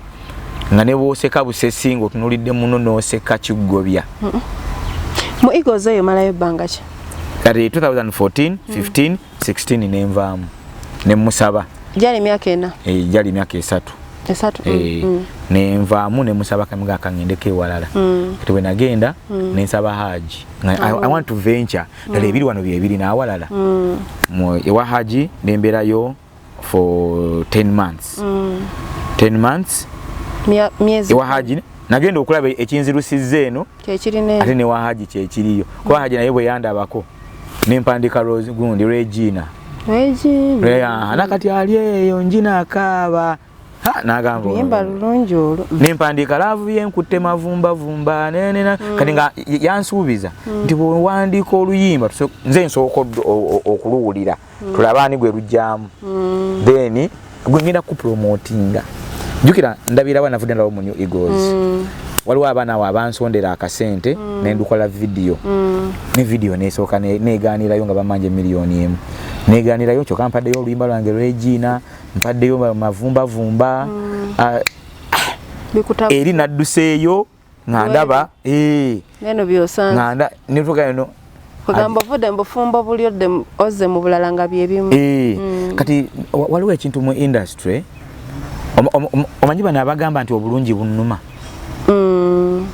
nga ne bw'oseka busesi ng'otunuulidde muno n'oseka kiggobya. Mu Eagles eyo malayo ebbanga ki? Kati 2014, 15, 16 nenvaamu ne musaba. Gyali emyaka 4. Eh, gyali emyaka 3. 3. Eh, nenvaamu ne musaba kamiga akaŋŋendeko ewalala. Kati bwe nagenda nensaba Haji. I want to venture ddala ebiri wano byebiri n'awalala. Ewa Haji nembeerayo for 10 months, 10 months. Myezi. Ewa Haji nagenda okulaba ekinzirusizza eno kyekirina. Ate ne wa Haji kyekiriyo, kuba Haji naye bwe yandabako nempandika Rose gundi Regina. Regina. Nakati ali eyo njina akaaba. Ha, n'agamba luyimba ono. Lulungi olwo. Nempandiika love yenkutte mavumbavumba nenena. Kati nga yansuubiza nti bwewandiika oluyimba nze nsooka okuluwulira tulabe ani gwe lujjamu, then gwe ngenda kupromotinga. Jjukira ndabira wa navudde ndaba mu New Eagles waliwo abaana awo abansondera akasente nendukola video ne video nesooka negaanirayo nga bamanja 1 million negaanirayo, kyokka mpaddeyo oluyimba lwange Regina, mpaddeyo mavumbavumba. Ah, bikuta eri nadduseeyo nga ndaba eh, neno byosanze nga netuuka eno. Kugamba ovudde mu bufumbo buli odde ozze mu bulala nga byebimu. Eh, kati waliwo ekintu mu industry omanyi bano abagamba nti obulungi bunnuma,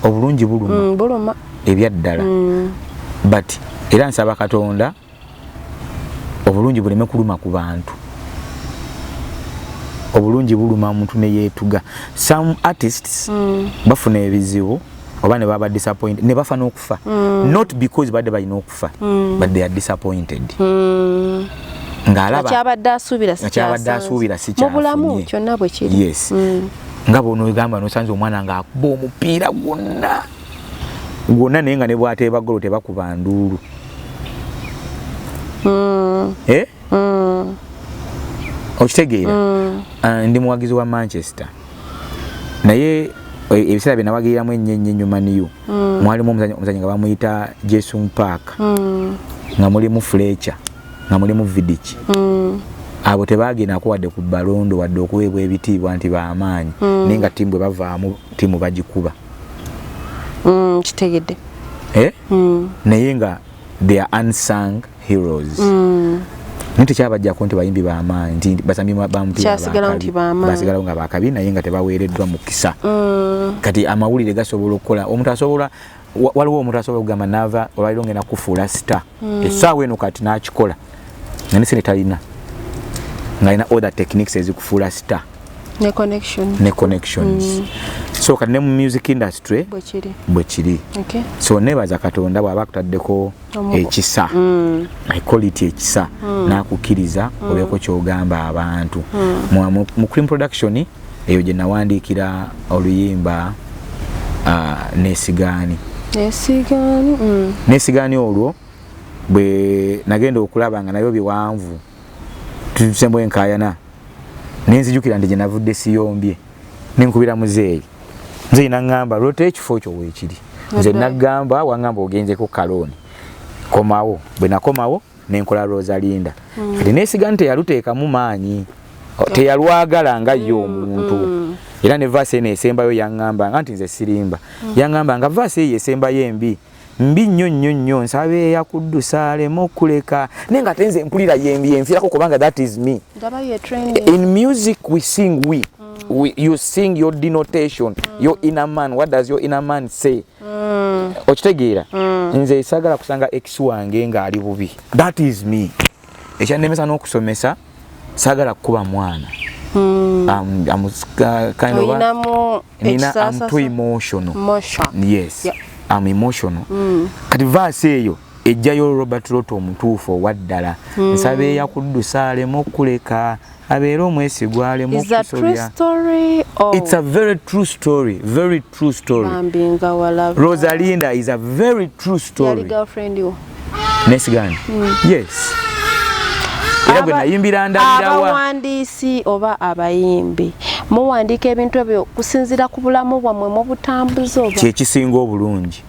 obulungi buluma. Buluma. Ebyaddala. But era nsaba Katonda obulungi buleme kuluma ku bantu. Obulungi buluma omuntu neyeetuga. Some artists bafuna ebizibu oba ne baba disappointed ne bafa n'okufa, not because badde balina okufa, but they are disappointed ng'alaba kyabadde asuubira si nga kyabadde kyasanze. Asuubira si mu bulamu kyafunye. Kyonna bwe kiri. Yes, nga bw'onoogamba nosanze omwana ng'akuba omupiira gwonna gwonna naye nga ne bw'ateeba golo tebakuba nduulu. Eh? Okitegeera? Ah, ndi muwagizi wa Manchester, naye ebiseera bye nawagiriramu ennyo ennyo ennyo Man U, mwalimu omuzanyi nga bamuyita Jason Park, nga mulimu Fletcher, nga mulimu Vidic. Abo tebagendako wadde ku Ballon d'Or wadde okuweebwa ebitiibwa nti bamaanyi, naye nga ttiimu bwe bavaamu ttiimu bagikuba. Kitegedde. Eh? Naye nga they are unsung heroes, naye tekyabajjako nti bayimbi bamaanyi, nti basambi bamupiira. Kyasigalawo nti bamaanyi. Basigalawo nga bakabi naye nga tebaweereddwa mukisa. Kati amawulire gasobola okukola omuntu asobola waliwo omuntu asobola okugamba naava olwaliro ngenda kufuula star essaawa eno, kati n'akikola nga ne sente talina, ng'alina other techniques ezikufuula star ne connection. Ne connections. So kati ne mu music industry bwe kiri. Bwe kiri. So nebaza Katonda bw'aba akutaddeko ekisa, I call it ekisa, n'akukkiriza obeeko ky'ogamba abantu. Mu Cream Production eyo gye nawandiikira oluyimba Nesigaani. Nesigaani. Nesigaani olwo bwe nagenda okulaba nga nayo biwanvu tusembo enkaayana, nenzijukira nti gye navudde siyombye, nenkubira muzeeyi. Muzeeyi naŋŋamba lwota ekifo kyo weekiri nze. Oddayo. Naggamba waŋŋamba ogenzeko kalooni komawo. Bwe nakomawo nenkola Rosalinda. Kati nesiga nti teyaluteekamu maanyi, teyalwagala nga ye omuntu. Era ne verse eno esembayo yaŋŋamba nga nti nze sirimba, yaŋŋamba nga verse eyo esembayo embi. Mbi nnyo nnyo nnyo. Nsaba eyakuddusa aleme okuleka, naye nga ate nze mpulira yenfiirako, kubanga that is me. Ndaba ye trending. In music we sing, we you sing your denotation, your inner man. What does your inner man say? Okitegeera? Nze sagala kusanga ex wange ng'ali bubi. That is me. Ekyannemesa n'okusomesa, saagala kukuba mwana. I'm kind of Oyinamu nina, I'm ekisasasa. too emotional. Emotion. Yes. I'm emotional. Kati verse eyo ejjayo Robert Rota omutuufu owaddala. Nsaba eyakuddusa aleme okuleka, abeere omwesigwa, aleme Is that true okusobya. story or It's a very true story, very true story. Bambi nga walaba. Rosalinda is a very true Yali story. girlfriend wo? Nesigani, yes, era gwe nayimbira Ndabirawa. Abawandiisi oba abayimbi, muwandiika ebintu ebyo kusinziira ku bulamu bwammwe mubutambuza oba? Kyekisinga obulungi,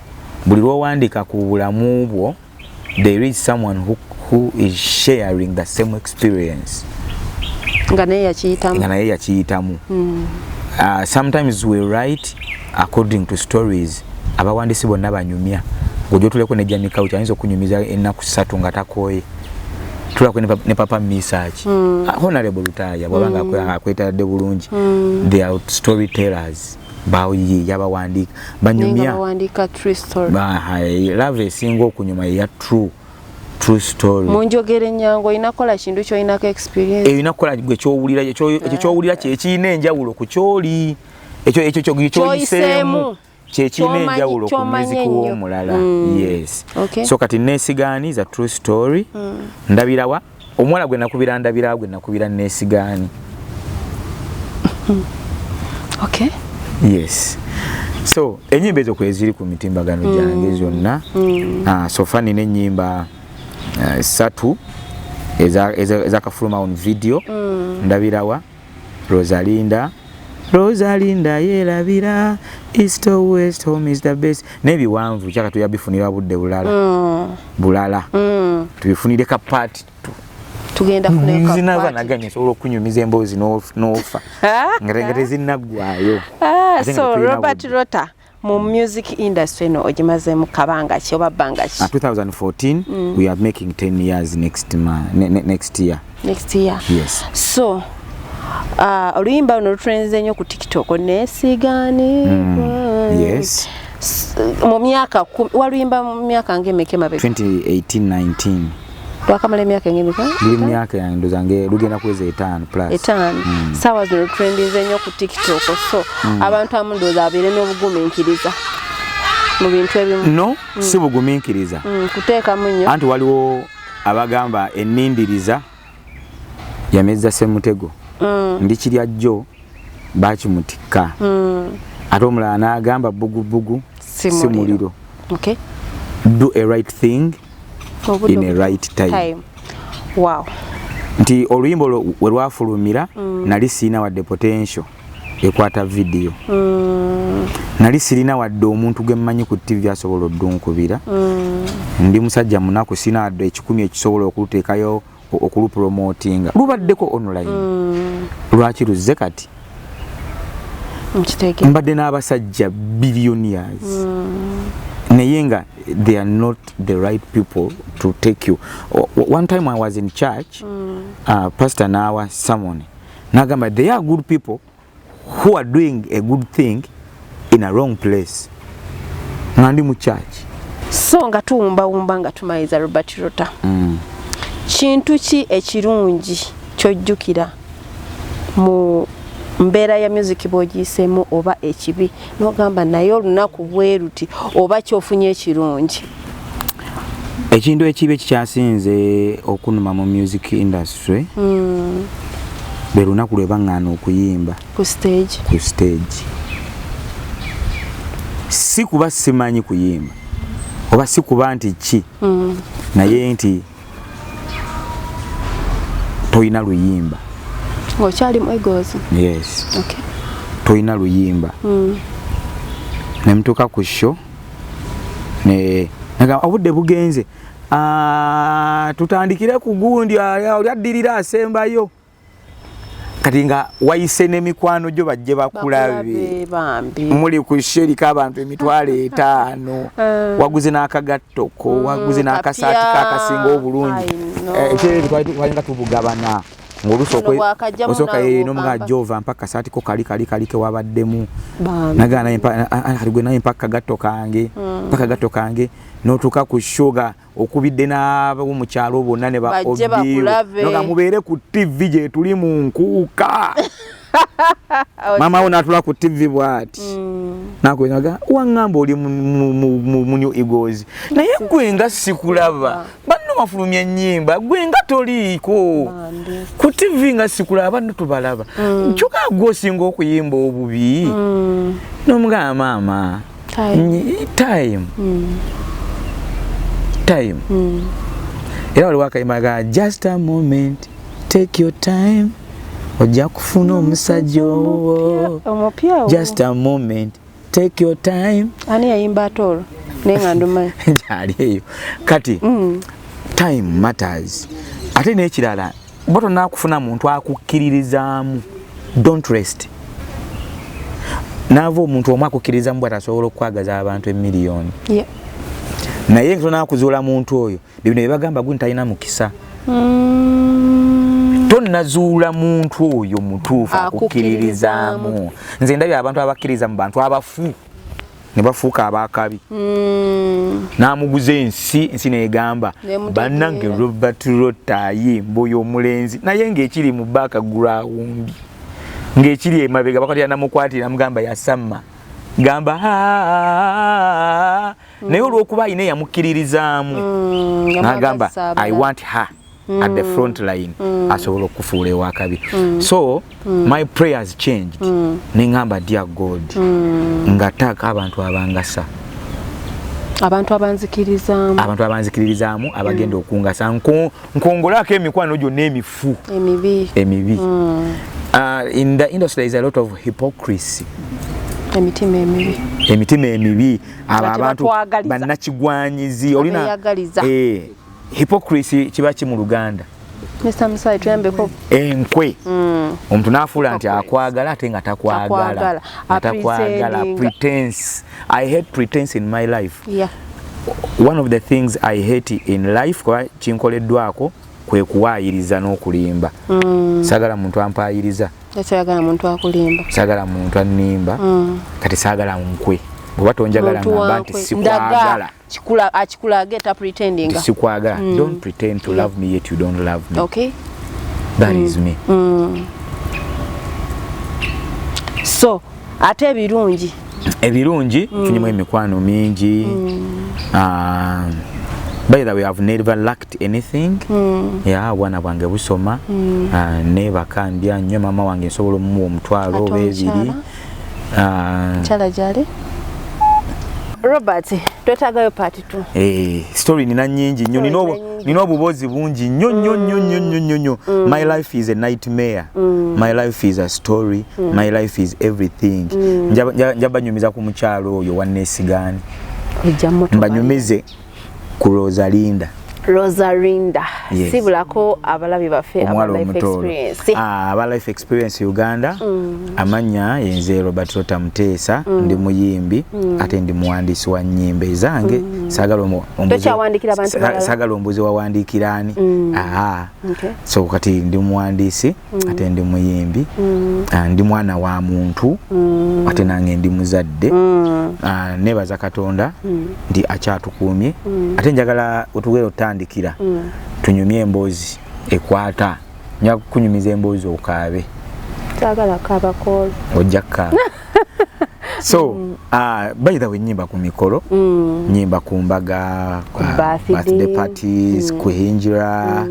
buli lwowandiika ku bulamu bwo, there is someone who is sharing the same experience. Nga naye yakiyitamu. Nga naye yakiyitamu. Sometimes we write according to stories. Abawandiisi bonna banyumya. Ng'ojja otuleko ne Jamie Couch, ayinza okunyumiza ennaku 3 nga takooye. Tulako ne Papa Misach, Honorable Lutaaya, bw'aba nga akwetadde bulungi. They are storytellers, bayiiya, bawandiika, Naye nga banyumya. bawandiika true story. Love esinga okunyuma eya true story. Mu njogera ennyangu, olina kukola kintu ky'olinako experience. Erina kukola gwe kyowulira. Ekyo kyowulira kyekirina enjawulo ku kyoli, ekyo kyoyiseemu. Ky'oyiseemu. Kyekirina enjawulo ku Ky'omanyi music ennyo. w'omulala. Yes. So kati Neesigaani is a true story. Ndabirawa, omuwala gwe nakubira Ndabirawa, gwe nakubira Neesigaani. Yes, so enyimba ezo kweziri ku mitimbagano gyange zonna. Ah, so far nina enyimba 3 ezakafuluma on video: Ndabirawa, Rosalinda, Rosalinda yerabira, East or West, Home is the best, n'ebiwanvu kyaka tuyabifunira budde bulala bulala. Tubifunire ka part two. Tugenda funeka. Nzinava Part. Naganye nsobola okunyumiza emboozi n'ofa nga tezinnaggwayo. Ah, Ate nga so tetulina Robert budde. Rota, mu music industry eno ogimazeemu kabanga ki oba bbanga ki? 2014, we are making 10 years next month, ne, ne, next year. Next year. Yes. So oluyimba luno lutrendinze nnyo ku TikTok, Nesigani. Yes. Mu myaka 10 waluyimba, mu myaka ng'emeka emabega? 2018 19. Lwakamala emyaka ng'emeka? Luli myaka yange ndoza nge lugenda kuweza 5 plus. 5. Saawa zino lutrendinze nnyo ku TikTok, so abantu abamu ndowooza abeere n'obugumiikiriza mu bintu ebimu. No, si bugumiikiriza. Kuteekamu nnyo. Anti waliwo abagamba ennindiriza yamezza ssemutego, ndi kirya jjo bakimutikka. Ate omulala n'agamba bugubugu Si si muliro. muliro. Do a right thing Obudde in a right time. Time. Wow. Nti oluyimba olwo we lwafulumira, nali sirina wadde potential ekwata video, nali sirina wadde omuntu gwe mmanyi ku TV asobola oddunkubira. Ndi musajja munaku, sirina wadde 100 ekisobola okuluteekayo okulupromotinga. Lubaddeko online, lwaki luzze kati? Nkitegeera. Mbadde n'abasajja billionaires, naye nga they are not the right people to take you. One time I was in church, pastor n'awa sermon n'agamba they are good people who are doing a good thing in a wrong place, nga ndi mu church. So nga tuwumbawumba nga tumaliriza, Robert Rota, kintu ki ekirungi kyojjukira mu mbeera ya music bw'ogiyiseemu, oba ekibi n'ogamba naye olunaku bwe luti, oba kyofunye ekirungi? Ekintu ekibi ekikyasinze okunuma mu music industry, lwe lunaku lwe baŋŋaana okuyimba ku stage. Ku stage. Si kuba simanyi kuyimba oba si kuba nti ki, naye nti toyina luyimba. Ng'okyali mu Eagles? Yes. Toyina luyimba. Nemutuuka ku show ne nagamba obudde bugenze. Ah, tutandikire ku gundi, oli addirira asembayo. Kati nga wayise n'emikwano gyo bajje bakulabe, muli ku show eriko abantu 50,000, waguze n'akagattoko, waguze n'akasaati kakasinga obulungi, ekyere twalinga tubugabana ng'olusooka nomuga jova mpaka kasaati ko kali kali kali ke wabaddemu, nagana gwe naye mpaka kagatto kange, mpaka gatto kange, n'otuuka ku show nga okubidde n'abomukyalo bonna ne ba obi nga mubeere ku TV gye tuli mu nkuuka. Mama wo n'atula ku TV bw'ati, nakunaga waŋŋamba oli mu New Eagles, naye gwe nga sikulaba, banno bafulumya ennyimba, gwe nga toliiko ku TV, nga sikulaba, banno tubalaba, kyokka gwe osinga okuyimba obubi. N'omugamba maama, time time. Era waliwo akayimba ga just a moment, take your time, ojja kufuna omusajja owo, just a moment, take your time. Ani yayimba ate olwo naye nga ndumanyi? Gyali eyo. Kati time matters. Ate n'ekirala, oba tonakufuna muntu akukkiririzaamu, don't rest. Naava omuntu omu akukkirizamu bw'atasobola okukwagaza abantu emiliyoni, naye tonakuzuula muntu oyo, bino byebagamba gwe ntalina mukisa. Tonnazuula muntu oyo mutuufu akukkiririzaamu. Nze ndabye abantu abakkiriza mu bantu abafu ne bafuuka abakabi. N'amuguza ensi, ensi neegamba bannange Robert Rota ayimba oyo omulenzi, naye ng'ekiri mu background, ng'ekiri emabega bakwatira namukwatira mugamba yasamma gamba naye olw'okuba ayina eyamukkiririzaamu n'agamba I want her at the front line, asobola okufuula ewakabi. So my prayers changed, neŋŋamba dear God, nga taaka abantu abangasa, abantu abanzikirizaamu, abantu abanzikiririzaamu abagenda okungasa, nkongolako emikwano gyonna emifu emibi emibi. In the industry there is a lot of hypocrisy, emitima emibi, emitima emibi, abo abantu bannakigwanyizi, olina hypocrisy kiba ki mu Luganda? Mr. Musai tuyambeko. Enkwe. Omuntu n'afuula nti akwagala ate nga takwagala, atakwagala, pretense. I hate pretense in my life. One of the things I hate in life, kuba kinkoleddwako, kwe kuwaayiriza n'okulimba. Saagala muntu ampaayiriza, saagala muntu akulimba, saagala muntu annimba. Kati saagala nkwe. Bw'oba tonjagala ngamba nti sikwagala. Akikulage ta pretending. Sikwagala. Don't pretend to love me yet you don't love me. Okay. That is me. So ate ebirungi? Ebirungi, nfunyemu emikwano mingi. By the way, I've never lacked anything. Yeah, obwana bwange busoma, neebaka, ndya nnyo, mama wange nsobola omumuwa 50 oba 2. Kyala gyali Robert, twetaagayo part 2. Story nina nnyingi nnyo, nina obubozi bungi nnyo nnyo nnyo nnyo nnyo nnyo. My life is a nightmare. My life is a story. My life is everything. Njaba nyumiza ku mukyalo oyo wanneesigaani, mbanyumize ku Rosalinda. Rosalinda. Yes. Sibulako abalabi baffe aba Life Experience. Aba Life Experience Uganda. Amanya yenze Robert Rota Muteesa, ndi muyimbi, ate ndi muwandiisi wa nnyimba ezange. Saagala ombuzi wawandiikiraani. So kati ndi muwandiisi, ate ndi muyimbi, ndi mwana wa muntu, ate nange ndi muzadde. Nebaza Katonda nti akyatukuumye. Ate njagala otugere otandikira tunyumye emboozi ekwata. Nja kukunyumiza emboozi okaabe. Saagala kabakoolo. Ojja kukaaba. So by the way, nyimba ku mikolo, nyimba ku mbaga, birthday parties, kuhinjira,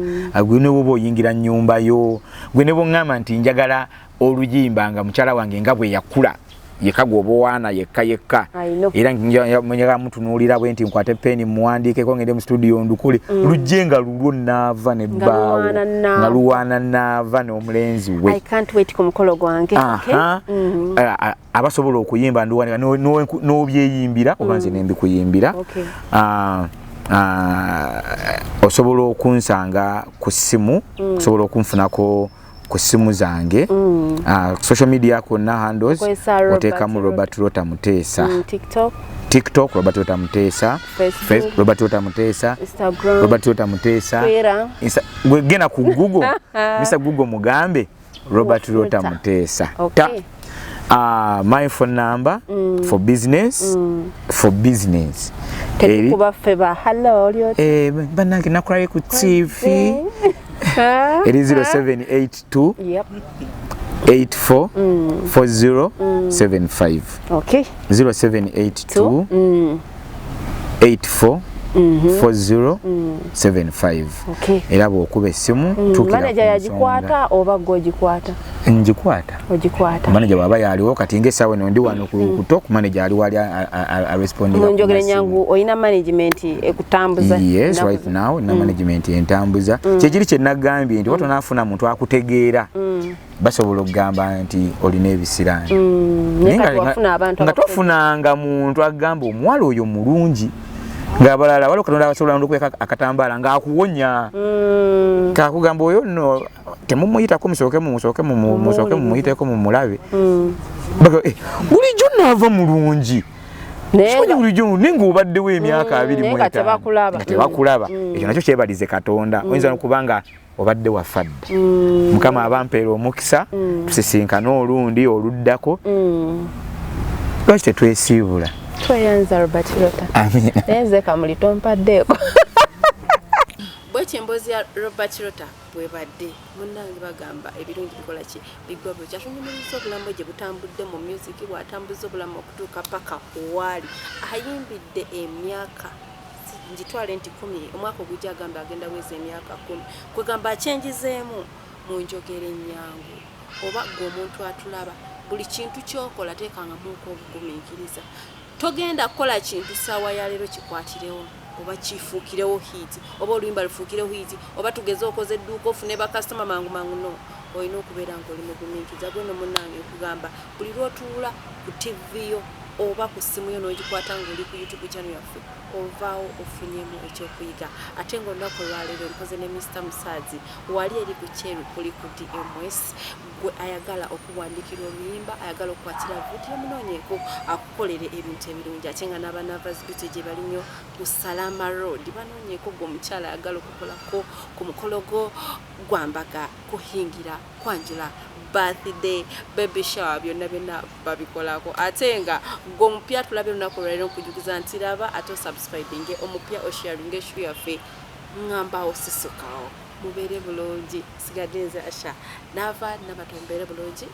gwe ne bw'oba oyingira nnyumba yo, gwe ne bw'oŋŋamba nti njagala oluyimba nga mukyala wange nga bwe yakula yekka gwoba owaana yekka yekka, era njagala mutunuulira bwe nti nkwate peni muwandiikeko ngende mu studio ndukule, lujje nga lulwo naava ne bbaawo nga luwaana naava n'omulenzi we. I can't wait ku mukolo gwange. Abasobola okuyimba nduwanika n'obyeyimbira oba nze nembikuyimbira. Osobola okunsanga ku ssimu, osobola okunfunako Ku ssimu zange, social media kwonna handles oteekamu Robert Rota Muteesa. TikTok, TikTok Robert Rota Muteesa, Facebook Robert Rota Muteesa, Instagram Robert Rota Muteesa, Twitter. Genda ku Google, Mr Google mugambe Robert Rota Muteesa. Okay. My phone number for business, for business. Tetukuba ffe ba hello oli oti. Bannange nakulabye ku TV. Eri 0782 84 40 75. Okay. 0782 84 40 75. Okay. Era bw'okuba essimu tuukira ku Manager yagikwata oba gwe ogikwata? Ngikwata. Ogikwata. Manager bw'aba yaliwo, kati ng'essaawa eno ndi wano ku talk, manager aliwo ali arespondinga. Mu njogera ennyangu, olina management ekutambuza? Yes, right now na management entambuza. Kyekiri kye nagambye nti watonaafuna muntu akutegeera, basobola okugamba nti olina ebisiraani. Naye kati wafuna abantu nga tofunanga muntu agamba omuwala oyo mulungi, ng'abalala waliwo Katonda abasobola n'okweka akatambaala ng'akuwonya, kakugamba oyo nno temumuyitako, musooke musooke musooke mumuyiteko mumulabe. Bulijjo naava mulungi, simanyi bulijjo, naye ng'obaddewo emyaka 25 nga nga tebakulaba. Ekyo nakyo kyebalize Katonda. Oyinza nokuba nga obadde wafa dda. Mukama abampeera omukisa, tusisinkane olundi oluddako. Lwaki tetwesiibula? Tweyanza, Robert Rota. Naye nze kamuli tompaddeeko. Bwekyo emboozi ya Robert Rota bwebadde. Munnange, bagamba ebirungi bikola ki? Biggwa. Bwe kyatunyumiriza obulamu gye butambudde mu music, bw'atambuza obulamu okutuuka paka waali ayimbidde emyaka ngitwale nti 10. Omwaka ogujja agamba agenda weza emyaka 10. Kwegamba akyenjizeemu mu njogera ennyangu, oba gwe omuntu atulaba, buli kintu kyokola teekangamuko obugumiikiriza. Togenda kukola kintu ssaawa ya leero kikwatirewo oba kifuukirewo hit, oba oluyimba lufuukirewo hit, oba tugeze okoze edduuka ofune bakasitoma mangu mangu. No, olina okubeera nga oli mugumiikiriza. Gweno munnange nkugamba, buli lwotuula ku TV yo oba ku ssimu yo n'ogikwata ng'oli ku YouTube channel yaffe, ovaawo ofunyemu ekyokuyiga. Ate ng'olunaku olwaleero nkoze ne Mr Musaazi wali eri ku Kyeru, kuli ku DMS. Gwe ayagala okuwandikira oluyimba, ayagala okukwatira vidiyo, munoonyeeko akukolere ebintu ebirungi. Ate nga n'abanavas Beauty gye bali nnyo ku Salama Road, banoonyeeko. Gwe omukyala ayagala okukolako ku mukolo gwo gwambaga, kuhingira, kwanjula, birthday, baby shower, byonna byonna babikolako. Ate nga gwe omupya tulabye olunaku olwaliro, nkujukiza nti raba ate osubscribinge, omupya osharinge show yaffe. Ŋŋambaawo sisukawo, mubeere bulungi. Sigadde nze Asha Naava Nabato, mubeere bulungi.